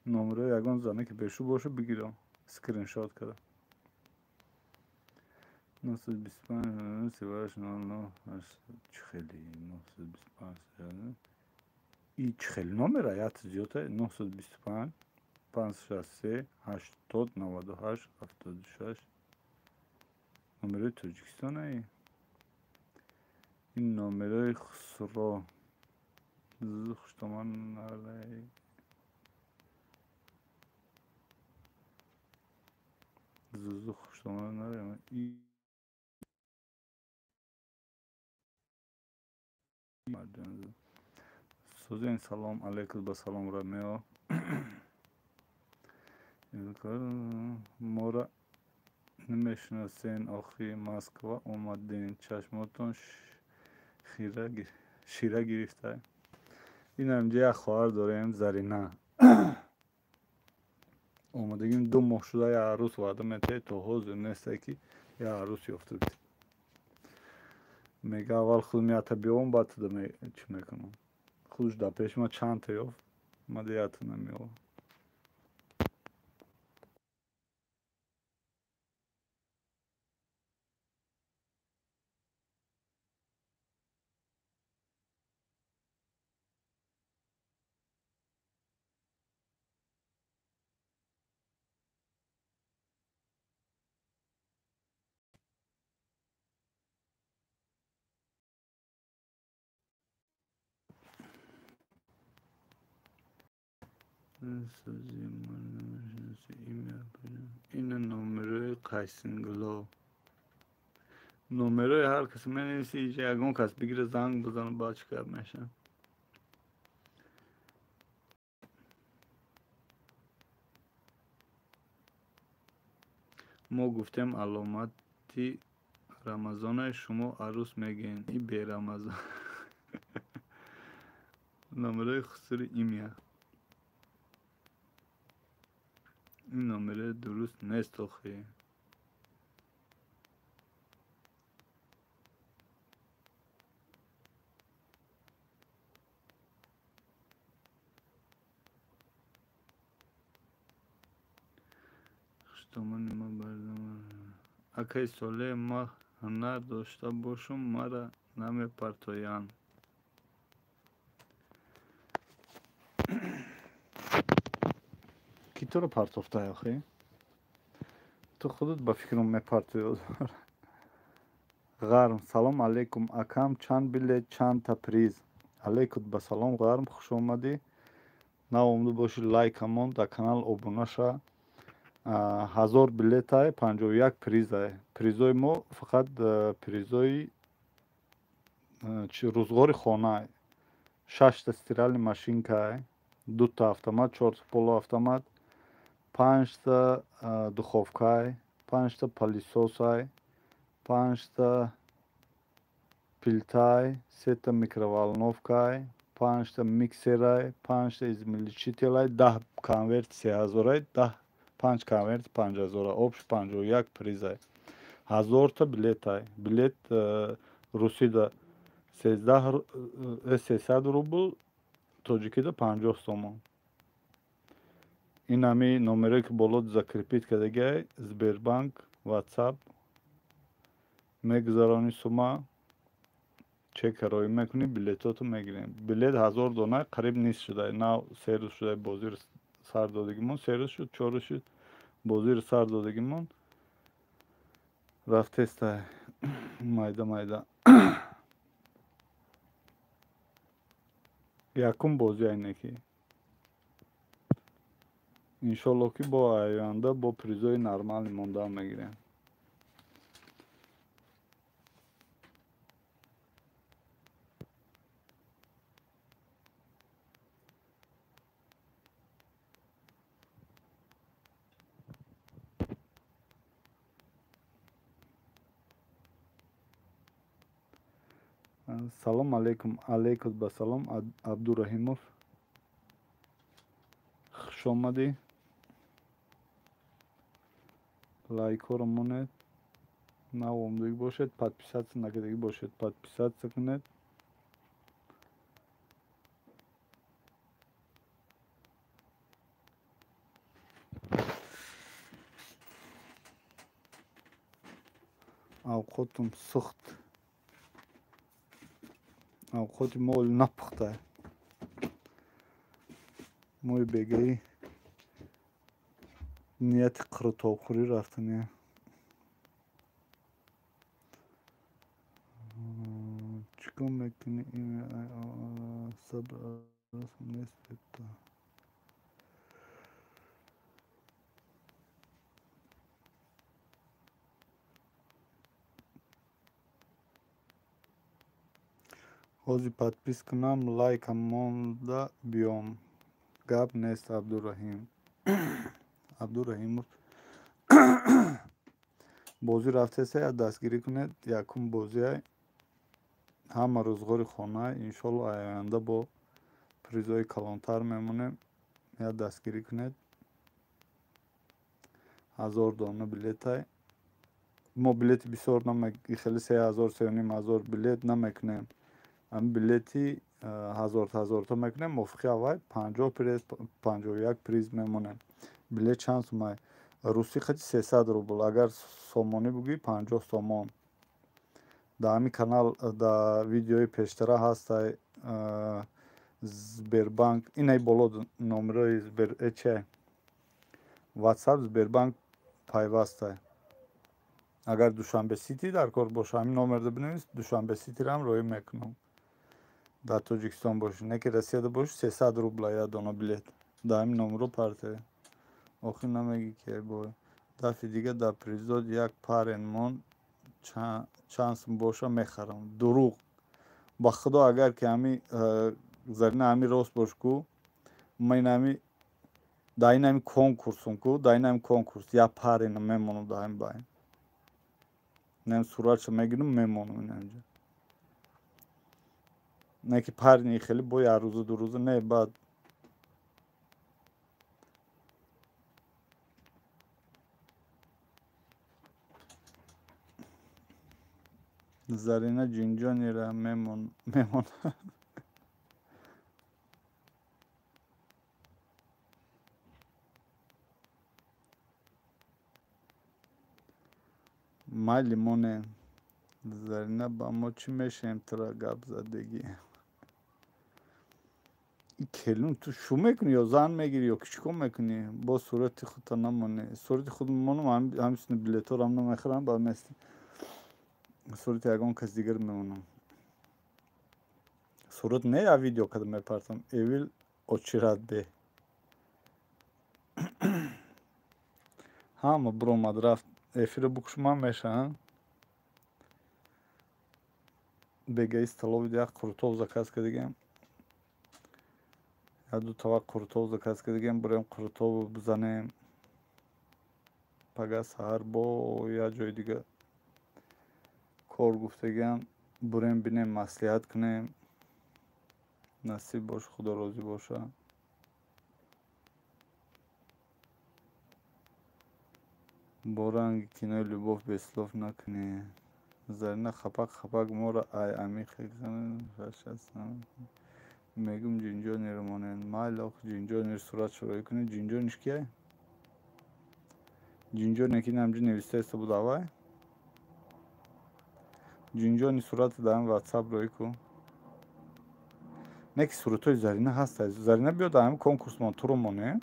Номерои ягон зане ки бешу боша бигирам, скриншот кардам. 925 38 00 чӣ хели 925 и чӣ хели номера як зиёда 925 563 80 98 76 номерои Тоҷикистон ай. Ин номерои Хусро. Хуштоман нарай. Зузу хуштоман нарай. Сузен салом алейкум ба салом Ромео. Мора намешиносен охи, Москва омаден, чашмотон шира гирифта. Инам инҷа як хоҳар дорем, Зарина. Омадагим 2 моҳ шуда, як арӯс ваъда метаҳед, то ҳозир несте ки як арӯс ёфта бид. Мега аввал худам якта биёвам, баъд туда чӣ мекунам. Худаш дар пеши ман чандта ёфт, ман якта намеёвам. Ина номерои Қайсингло. Номерои ҳар кас менависи, ягон кас бигира занг бизана, баъд чӣ гап мешавад. Мо гуфтем аломати Қати Рамазонай шумо арӯс мегӯен. И берамазон. Номерои хусури имя. Ин номерои дуруст нест охи. Хуштомони ма бардама. Акаи Солеҳ, ма ҳунар дошта бошум, мара намепартоянд. Ки туро партофтай охи? Ту худат ба фикрам мепартоӣ. Ғарм, салом алейкум акам, чанд билет, чандта приз? Алейкум ба салом Ғарм, хуш омадӣ. Нав омада бошӣ, лайкамон, дар канал обуна ша. 1000 билетай, 51 призай. Призои мо фақат призои рӯзғори хонай. 6та стиральный машинкай, 2та автомат, 4та полуавтомат, 5та духовкай, 5та пылесосай, 5та плитай, 3та микроволновкай, 5та миксерай, 5та измельчителай, 10 конверт 3000-ай, 10 5 конверт 5000, общ 51 призай. 1000та билетай. Билет русида 300 рубл, тоҷикида 50 сомон. Ин ҳами номерое ки боло закрепить кардагиай, Сбербанк, WhatsApp мегузаронӣ сума, чека роӣ мекунӣ, билетото мегирем. Билет 1000 дона қариб нист шуда. Нав 3 рӯз шуда бозиро сар додагимон, 3 рӯз шуд, 4 рӯз шуд, бозиро сар додагимон. Рафтеста майда майда. Якум бозӣ айне ки. Иншолло ки бо оянда бо призои нормалӣ монда мегирем. Салом алейкум, алейкум ба салом Абдураҳимов. Хуш омадӣ. Лайкҳоро монед. Нав омадагӣ бошед, подписаться накардагӣ бошед, подписаться кунед. Авқотум сӯхт. Авқоти мо оли напухта. Мои бегаӣ нияти қурутобхӯрӣ рафтани. Чӣ кор мекунӣ? Сабр нест. Ҳозир подпис кунам, лайкам монда биём. Гап нест Абдураҳим. Абдураҳимов. Бозӣ рафтеса, як дастгирӣ кунед. Якум бозиай. Ҳама рӯзғори хона. Иншолло оянда бо призои калонтар мемонем. Як дастгирӣ кунед. 1000 дона билетай. Мо билети бисёр хеле 3000, 3500 билет намекунем. Ҳамин билети 1000-та мекунем, мувофиқи аввал 50 приз, 51 приз мемонем. Билет чанд сумай? Русӣ қати 300 рубл, агар сомонӣ бугӯӣ 50 сомон. Дар ҳамин канал дар видеои пештара ҳастай Сбербанк, инай боло номерои Сбер че WhatsApp Сбербанк пайвастай. Агар Душанбе Сити дар кор боша, ҳамин номерда бинавис, Душанбе Ситиро ҳам роӣ мекунам. Дар Тоҷикистон бошӣ, не ки Россияда бошӣ, 300 рубла як дона билет. Дар ҳамин номеро партавӣ. Охир намегӣ ки бой. Дафъи дига дар призод як парен мон чанд сум боша мехарам. Дурӯғ. Ба худо агар ки ҳами Зарина ҳами рост бош ку, ман ин ҳами дар ин ҳами конкурсум ку, дар ин ҳами конкурс як парена мемонам дар ҳами байн. Инам суратша мегирам, мемонам инамҷа. Не ки парни хеле бо як рӯза, ду рӯза не, баъд Зарина ҷинҷонира мемонад. Майли монем. Зарина ба мо чӣ мешавем тура гап задагӣ? И келун ту шу мекунӣ ё зан мегирӣ ё чӣ кор мекунӣ? Бо сурати худта намонӣ. Сурати худ мемонам, ҳамчунин билетҳоро намехӯрам, баъд местӣ. Сурати ягон кас дигар мемонам. Сурат не, я видео када мепартам. Эвил очират бе. Ҳама биромад рафт. Эфира букшуман меша. Бегаи столови як қурутов заказ кардагем. Як ду тавақ қурутов заказ кардагем, бурем қурутову бизанем. Пага саҳар бо як ҷои дига кор гуфтагиам, бурем бинем, маслиҳат кунем. Насиб бош, Худо розӣ боша. Бо ранги кинои любовь без слов накунӣ. Зарина хапак хапак моро ай амиқ мегум ҷинҷонеро монед. Майли ох ҷинҷонер сурат шароӣ кунед. Ҷинҷониш кияй? Ҷинҷоне ки инамҷи нависта буд авай? Ҷинҷони сурати дар ҳамин ватсап роӣ ку. Не ки суратҳои Зарина ҳаст. Зарина биё дар ҳамин конкурсмон туро монем.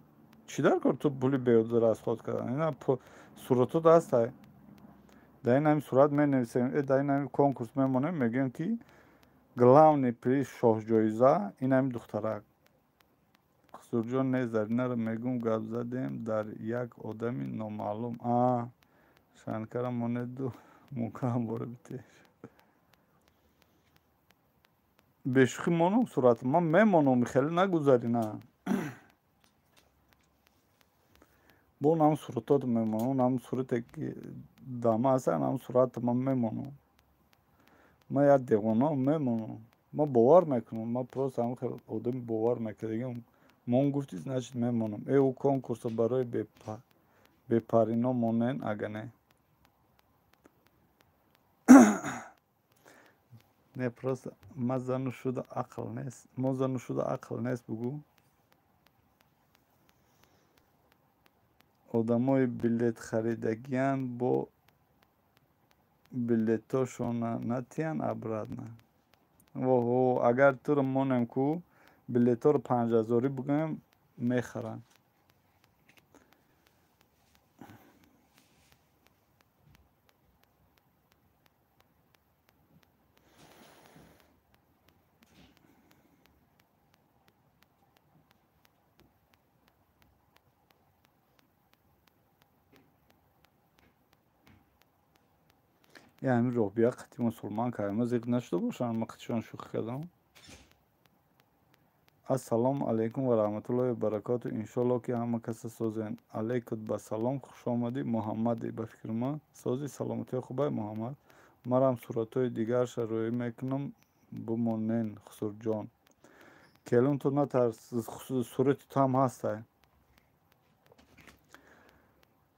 Чӣ дар кор ту пули беҳуда расход кардан? Ина суратҳо ҳастай. Дар ин ҳамин сурат менависем, дар ин ҳамин конкурс мемонем, мегӯем ки главный приз шоҳҷоиза ин ҳамин духтарак. Хусурҷон не, Заринаро мегӯм гап задем дар як одами номаълум. А шанкара монеду мукаам бора битеш. Бешӯхӣ монум сурат, ман мемонам, хеле нагузарина. Бо нам суратот мемонам, нам сурате ки дама ҳаст, нам сурат ман мемонам. Ман як девона мемонам. Ман бовар мекунам, ман просто ҳам хел одами бовар мекардагим. Мон гуфти, значит мемонам. Э ӯ конкурсо барои бепарино монен, ага не. Не, просто ма зану шуда ақл нест. Мо зану шуда ақл нест, бугӯ. Одамои билет харидагиян бо билетошона натиян обратно. Воҳо, агар туро монем ку, билетҳоро 5000 бугӯем, мехаранд. Я ҳамин роҳбия қати мусулман кардам. Ма зиқ нашуда бошам, ма қатишон шӯхӣ кардам. Ассалому алайкум ва раҳматуллоҳи ва баракоту. Иншоаллоҳ ки ҳама каса созен. Алайкут ба салом, хуш омадӣ Муҳаммади. Ба фикри ман сози саломатии хубай Муҳаммад. Марам суратҳои дигарша рӯӣ мекунам, бумонен Хусурҷон. Келун ту натарс, сурати ту ҳам ҳастай.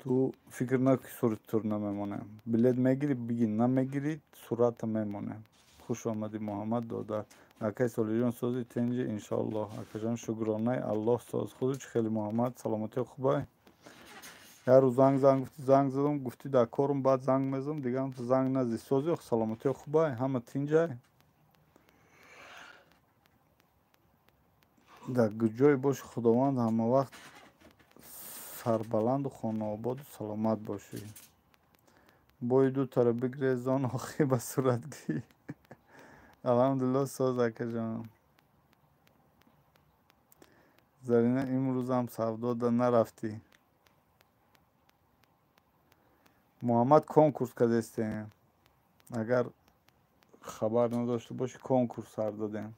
Ту фикр накун ки сурати туро намемонем. Билет мегирӣ, бигӣ, намегирӣ, сурата мемонем. Хуш омадӣ Муҳаммад додар. Акай Солиҷон сози тинҷи иншоаллоҳ. Акаҷон шукронаи Аллоҳ соз. Худу чӣ хеле Муҳаммад, саломатии хубай. Як рӯз занг занг гуфтӣ, занг задам, гуфтӣ дар корум, баъд занг мезанам, дигар занг назди. Сози саломатии хубай, ҳама тинҷай. Дар ҷое боши Худованд ҳама вақт сарбаланду хонаободу саломат бошӣ. Бои ду тара бигрезон охи ба суратгирӣ. Алҳамдулиллоҳ соз акаҷон. Зарина имрӯзам савдода нарафтӣ. Муҳаммад конкурс кардестем. Агар хабар надошта бошӣ, конкурс сар додем.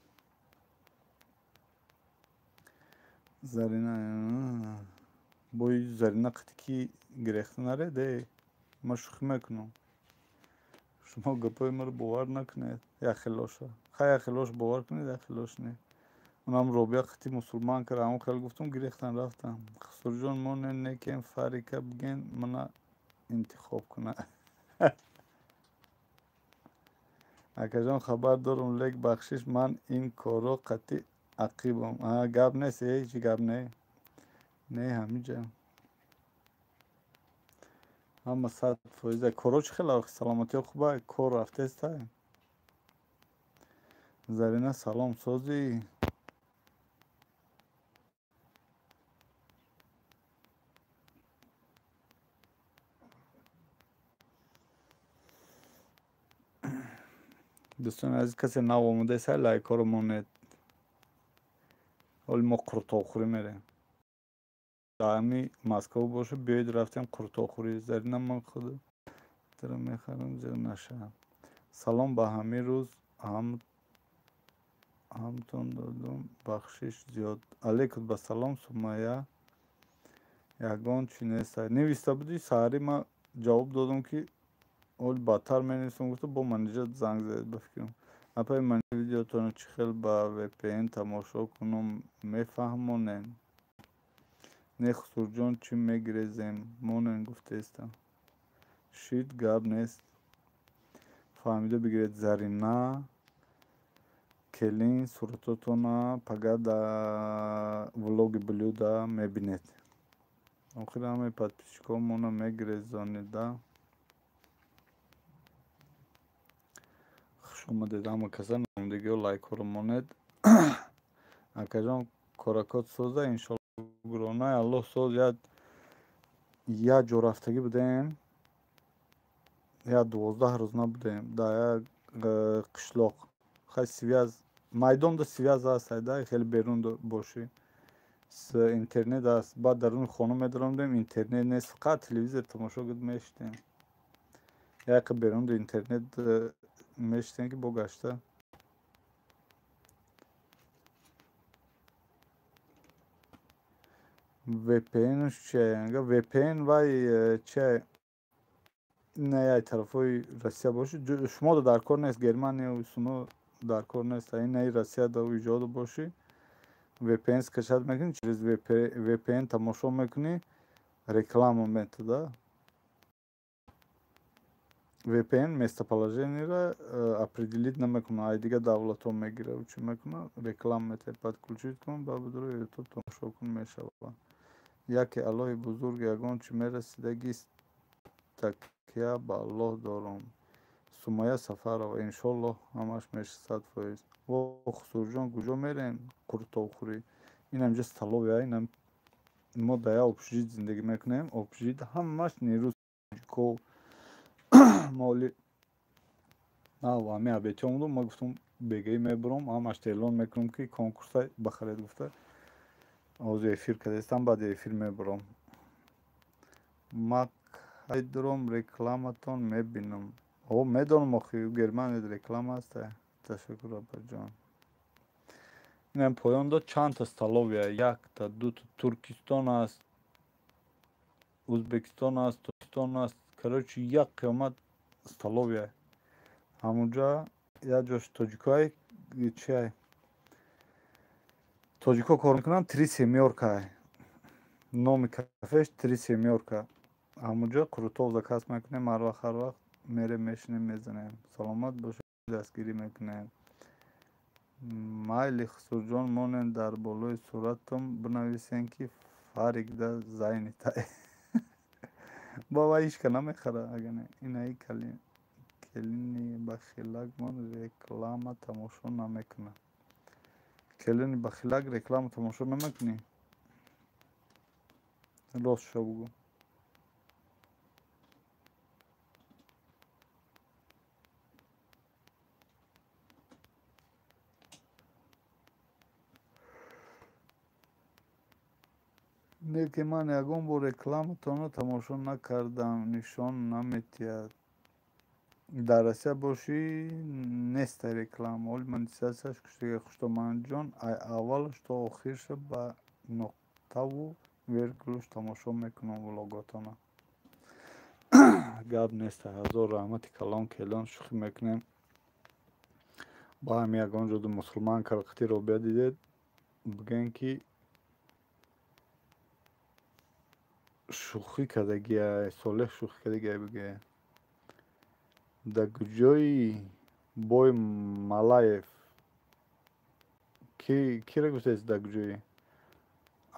Зарина бои Зарина қати ки гирехта нареде? Ман шӯхӣ мекунам. Шумо гапҳои маро бовар накунед. Як хелоша. Хай, як хелош бовар кунед, як хелош не. Унам Робия қити мусулман кара, ҳамон хел гуфтум, гирехтан рафтан. Хусурҷон, монен некем Фарика биген, мана интихоб куна. Акаҷон, хабар дорум, лек бахшиш, ман ин корро қатъи ақибам. Гап нест, ҳеҷ гап не. Не, ҳамиҷа. Ҳама 100%. Корро чӣ хел, саломатиҳо хуба? Кор рафтеста? Зарина, салом, созӣ? Дӯстони азиз, касе нав омодаест, лайкҳоро монед. Ҳоли мо қуртоқхӯрӣ мерем. Дар ҳами Москва бошад, биёед рафтем қуртоқхӯрӣ. Зарина, ман худро мехарам, зиқ нашавам. Салом, ба ҳамин рӯз ҳамтон додум, бахшиш зиёд. Алейкум ба салом, Сумайя. Ягон чӣ нест. Нависта будӣ, саҳарӣ ман ҷавоб додам, ки оли бадтар менависам, гуфта, бо манеҷер занг задед, ба фикрам. Апаи ман, видеотонро чӣ хел ба VPN тамошо кунам, мефаҳмонем? Не, Хусурҷон, чӣ мегирезем? Монен гуфтаестам. Шид, гап нест. Фаҳмида бигиред, Зарина, келин, суратотона пага дар влоги блюда мебинед. Охир ҳамаи подписчикҳо мегирезонида. Хуш омадед ҳама каса, номдигиҳо лайкҳоро монед. Акаҷон, коракот соза, иншолло гуронай Аллоҳ соз. Як ҷо рафтагӣ будем, як 12 рӯз набудем дар як қишлоқ. Хай, связь майдонда связь аст, айда хеле берун бошӣ интернет аст. Баъд даруни хона медаромдем, интернет нест, фақат телевизор тамошо мешидем. Яке берунда интернет мешидем, ки бо гашта. VPN чия? VPN вай чия? Не, яй тарафҳои Россия бошӣ, шумо дар кор нест, Германия суно дар кор нест. Инаи Россия да иҷода бошӣ, VPN скачать мекунӣ, через VPN тамошо мекунӣ, реклама метода. VPN местоположениеро определить намекунад, ай дигар давлатҳо мегира, чӣ мекунад, реклама метавад подключить кун, ба бидури YouTube тамошо кун, мешавад. Яке Аллоҳи бузург, ягон чӣ мерасидагист, такя ба Аллоҳ дорам. Сумайя Сафарова, иншоллоҳ ҳамаш мешавад 100%. Во, Хусурҷон, куҷо мерем қуртовхӯрӣ? Инам ҷа столовая, инам мо дар як общежит зиндагӣ мекунем. Общежит ҳамаш нерӯ ко моли нав ҳами абетӣ омадум, ма гуфтум бегаӣ мебурам, ҳамаш эълон мекунам, ки конкурса бахаред гуфта. Ҳозир эфир кардастам, баъди эфир мебурам. Ма кайдуром рекламатон мебинам. О, медонам, охи Германия реклама аст. Ташаккур, апаҷон. Инам поён дод чандта столовая, якта, дута, Туркистон аст, Узбекистон аст, Тоҷикистон аст. Короче, як қиёмат столовая. Ҳамунҷа як ҷош тоҷикҳое чиай? Тоҷикҳо кор мекунанд, Три семёрка. Номи кафеш Три семёрка. Ҳамунҷа қурутов заказ мекунем, ҳар вақт, ҳар вақт мерем, мешинем, мезанем. Саломат бошед, дастгирӣ мекунем. Майли, Хусурҷон, монен, дар болои суратам бинависен, ки Фарикда зайнитай. Баба ҳичка намехара, агар не. Инаи келини бахилак мон реклама тамошо намекунад. Келини бахилак реклама тамошо намекунӣ? Ростшо бугӯ. Не, ки ман ягон бор рекламатонро тамошо накардам, нишон наметиҳад. Дар Россия бошӣ, неста реклама. Оли монетизатсияш куштага. Хуштоманҷон, ай аввалаш то охирша ба нуқтаву вергулаш тамошо мекунам влоготона. Гап нест, ҳазор раҳмати калон келон, шӯхӣ мекунем. Ба ҳами ягон ҷода мусулман калқити робия дидед, бигӯен ки шӯхӣ кардагиай, Солеҳ шӯхӣ кардагиай бигӯе. Да куҷои бой Малаев? Кира гуфтаест да куҷои?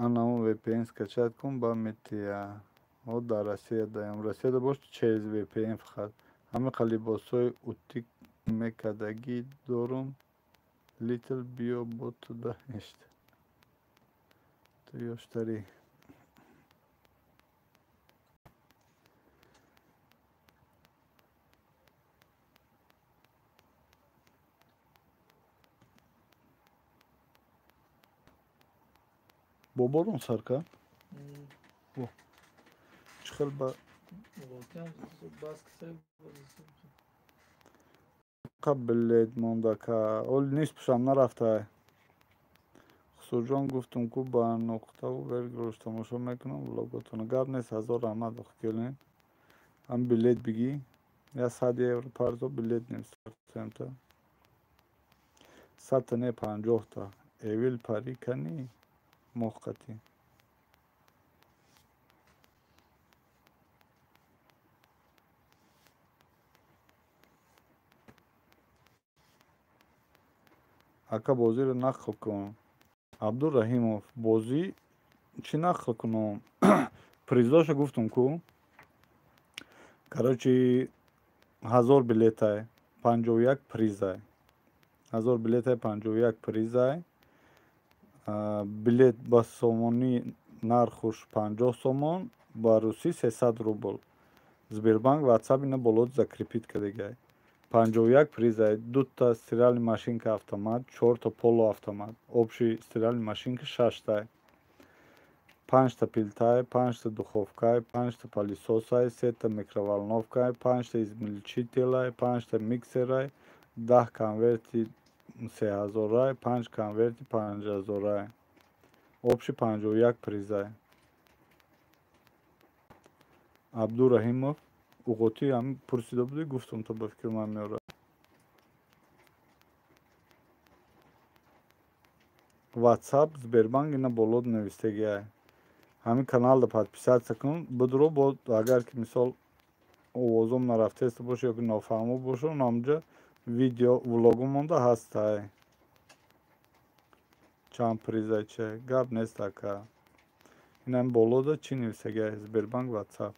Анаму VPN скачать кун, ба метия. О, дар Россия даям. Россияда бош через VPN фақат. Ҳамиқа либосҳои утик мекардагӣ дорум. Литл биё бо ту да нешт. Ту ёштарӣ. Бо борон сар кард? Чӣ хел ба билет монда ка? Оли нисфшам нарафта. Хусурҷон, гуфтум ку ба нуқтаву вергрош тамошо мекунам влоготона. Гап нест, ҳазор раҳмат келин. Ҳам билет бигӣ. Я 100 евро парзо билет немстарта. 100-та не, 50-та. Эвил пари кани моҳқатӣ. Ака, бозиро нақл кун. Абдураҳимов, бозӣ чӣ нақл кунам? Призоша гуфтум ку. Короче, 1000 билетай, 51 призай. 1000 билетай, 51 призай. Билет ба сомонӣ нархуш 50 сомон, ба русӣ 300 рубл. Сбербанк ватсап ина болот закрепить кардагиай. 51 призай, дута стиральный машинка автомат, чорта полуавтомат, общий стиральный машинка шаштай. Панҷта пилтай, панҷта духовкай, панҷта пылесосай, сета микроволновкай, панҷта измельчителай, панҷта миксерай, 10 конверти 3000-ай, панҷ конверти 5000-ай. Общий 51 призай. Абдураҳимов, уғотӣ ҳам пурсида будӣ, гуфтум то ба фикри ман меорад. WhatsApp, Сбербанк ина болот навистагиай. Ҳамин каналда подписаться кун, будро бо агар ки мисол овозом нарафтаеста боша ё ки нофаҳмо боша, ҳамҷа видео влогу монда ҳастай. Чанд призай че, гап нест ака. Инам болода чӣ навистагиай? Сбербанк WhatsApp.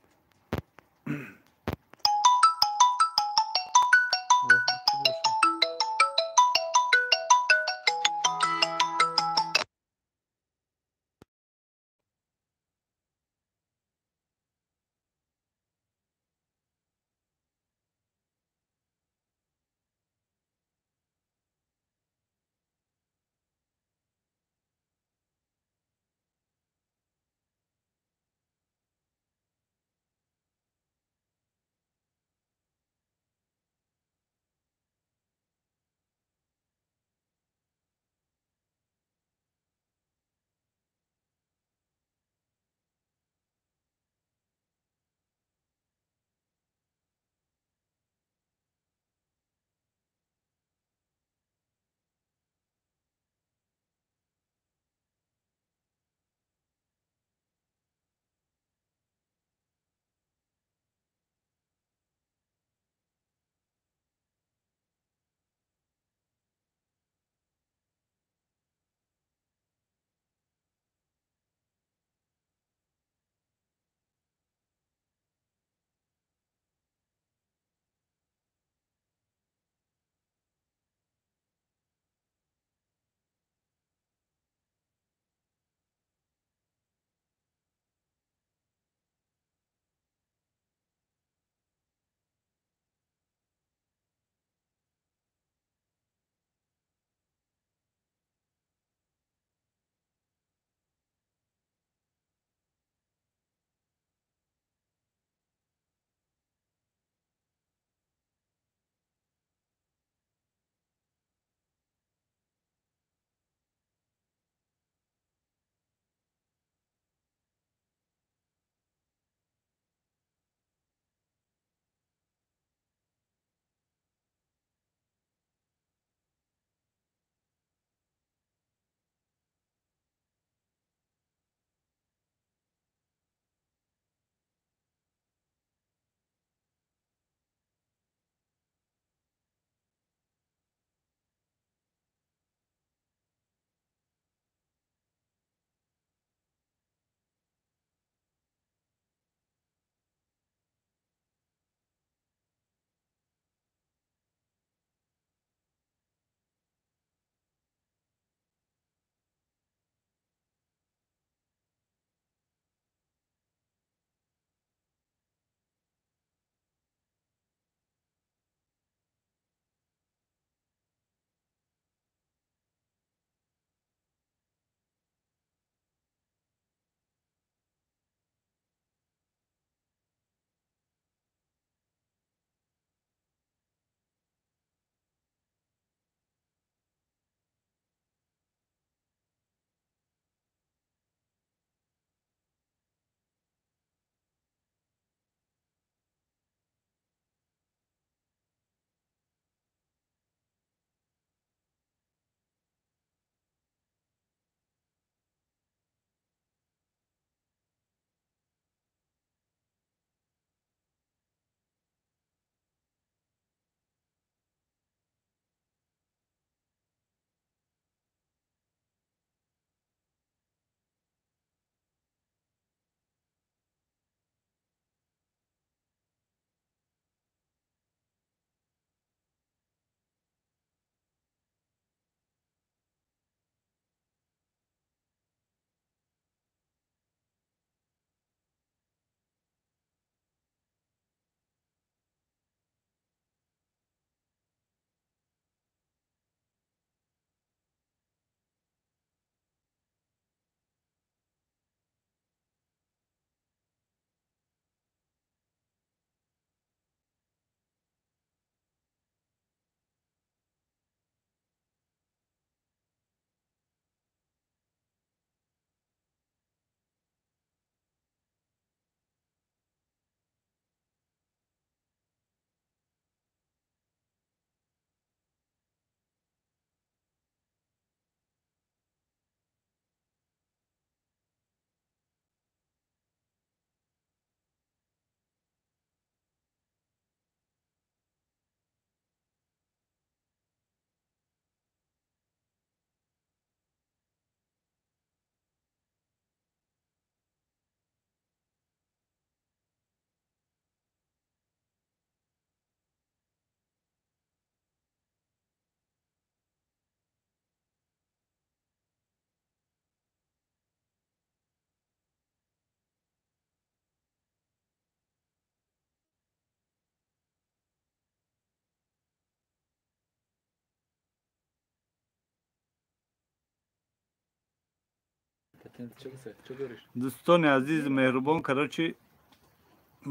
Дӯстони азизи меҳрубон, короче,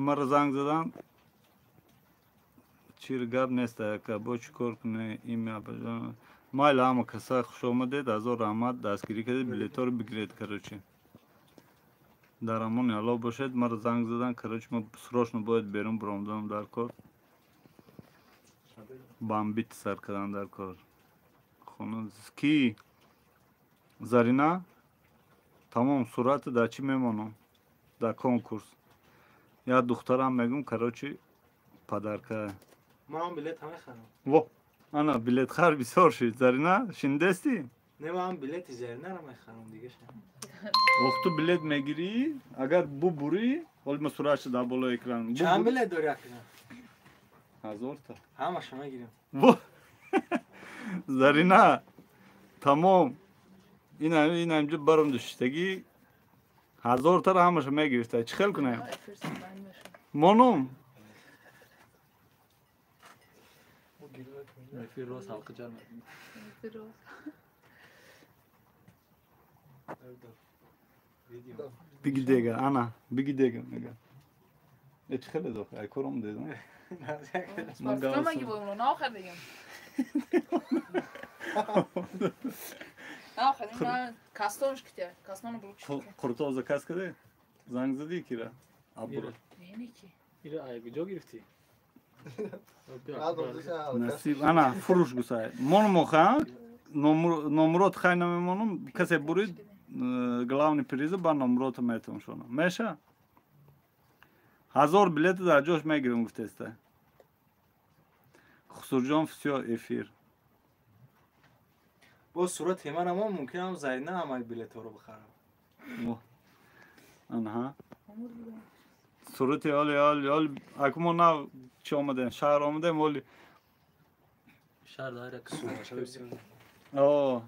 маро занг задан, чир гап нест, ака, бо чӣ кор кунӣ? Имя майли, ҳама каса хуш омадед, ҳазор раҳмат, дастгирӣ кардед, билетҳоро бигиред, короче. Дар амони Аллоҳ бошед. Маро занг задан, короче, ма срочно бояд берун биромдам дар кор, бамбит сар кардан дар кор. Хона ки Зарина, тамом, сурата дар чӣ мемонам? Дар конкурс. Я духтарам мегум, короче, подарка. Ман билет мехарам. Во, ана билетхар бисёр шид. Зарина, шинидестӣ? Не, ман билети Заринаро мехарам, дига. Ох, ту билет мегирӣ, агар бубурӣ, ҳоли ма суратша дар болои экран. Чанд билет дорӣ акна? 1000 та. Ҳамаша мегирем. Во, Зарина, тамом. Ина инҷо баром душтагӣ 1000 таро ҳамаша мегирифта. Чӣ хел кунем? Монум? Эфир рост ҳалқа ҷар мекунем. Биги дега, ана, биги дега, мега. Э, чӣ хеле дохи? Ай кором дедам. Спортсмен будем, на дигам. На кастонш ките, кастон бурук. Қуртов заказ каде? Занг задӣ кира? Абура. Не ки. Ира ай куҷо гирифтӣ? Насиб, ана, фуруш гусай. Монум ха? Номрот хай намемонум, касе бурид, главный приза ба номрота метавон шона. Меша? 1000 билета дар ҷош мегирем, гуфтеста. Хусурҷон, всё, эфир. Бо сурати ман ама мумкин Зарина ҳамаи билетҳоро бихарам. Анаҳа. Сурати оли оли оли аку мо нав чӣ омадем, шаҳр омадем оли. Шаҳр дар як сурат. О,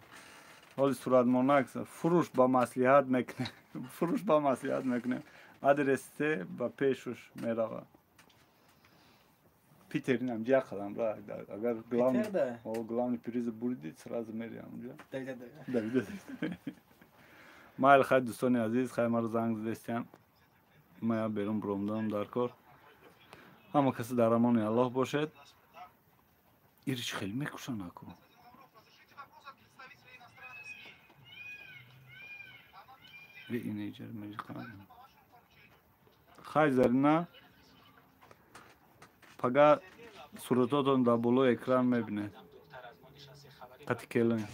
оли суратмонак фуруш ба маслиҳат мекунем. Фуруш ба маслиҳат мекунем. Адресте ба пешуш мерава. Питер инам ҷа қадам ра, агар главный, о, главный приз бурдид, сразу мери амҷа. Давида. Майли, хай, дӯстони азиз, хай, маро занг задестиям. Ма я берун биромдам дар кор. Ҳама касе дар амони Аллоҳ бошед. Ириш хеле мекушан аку. Хай, Зарина, пага суратотон дар болои экран мебинед. Қати келин.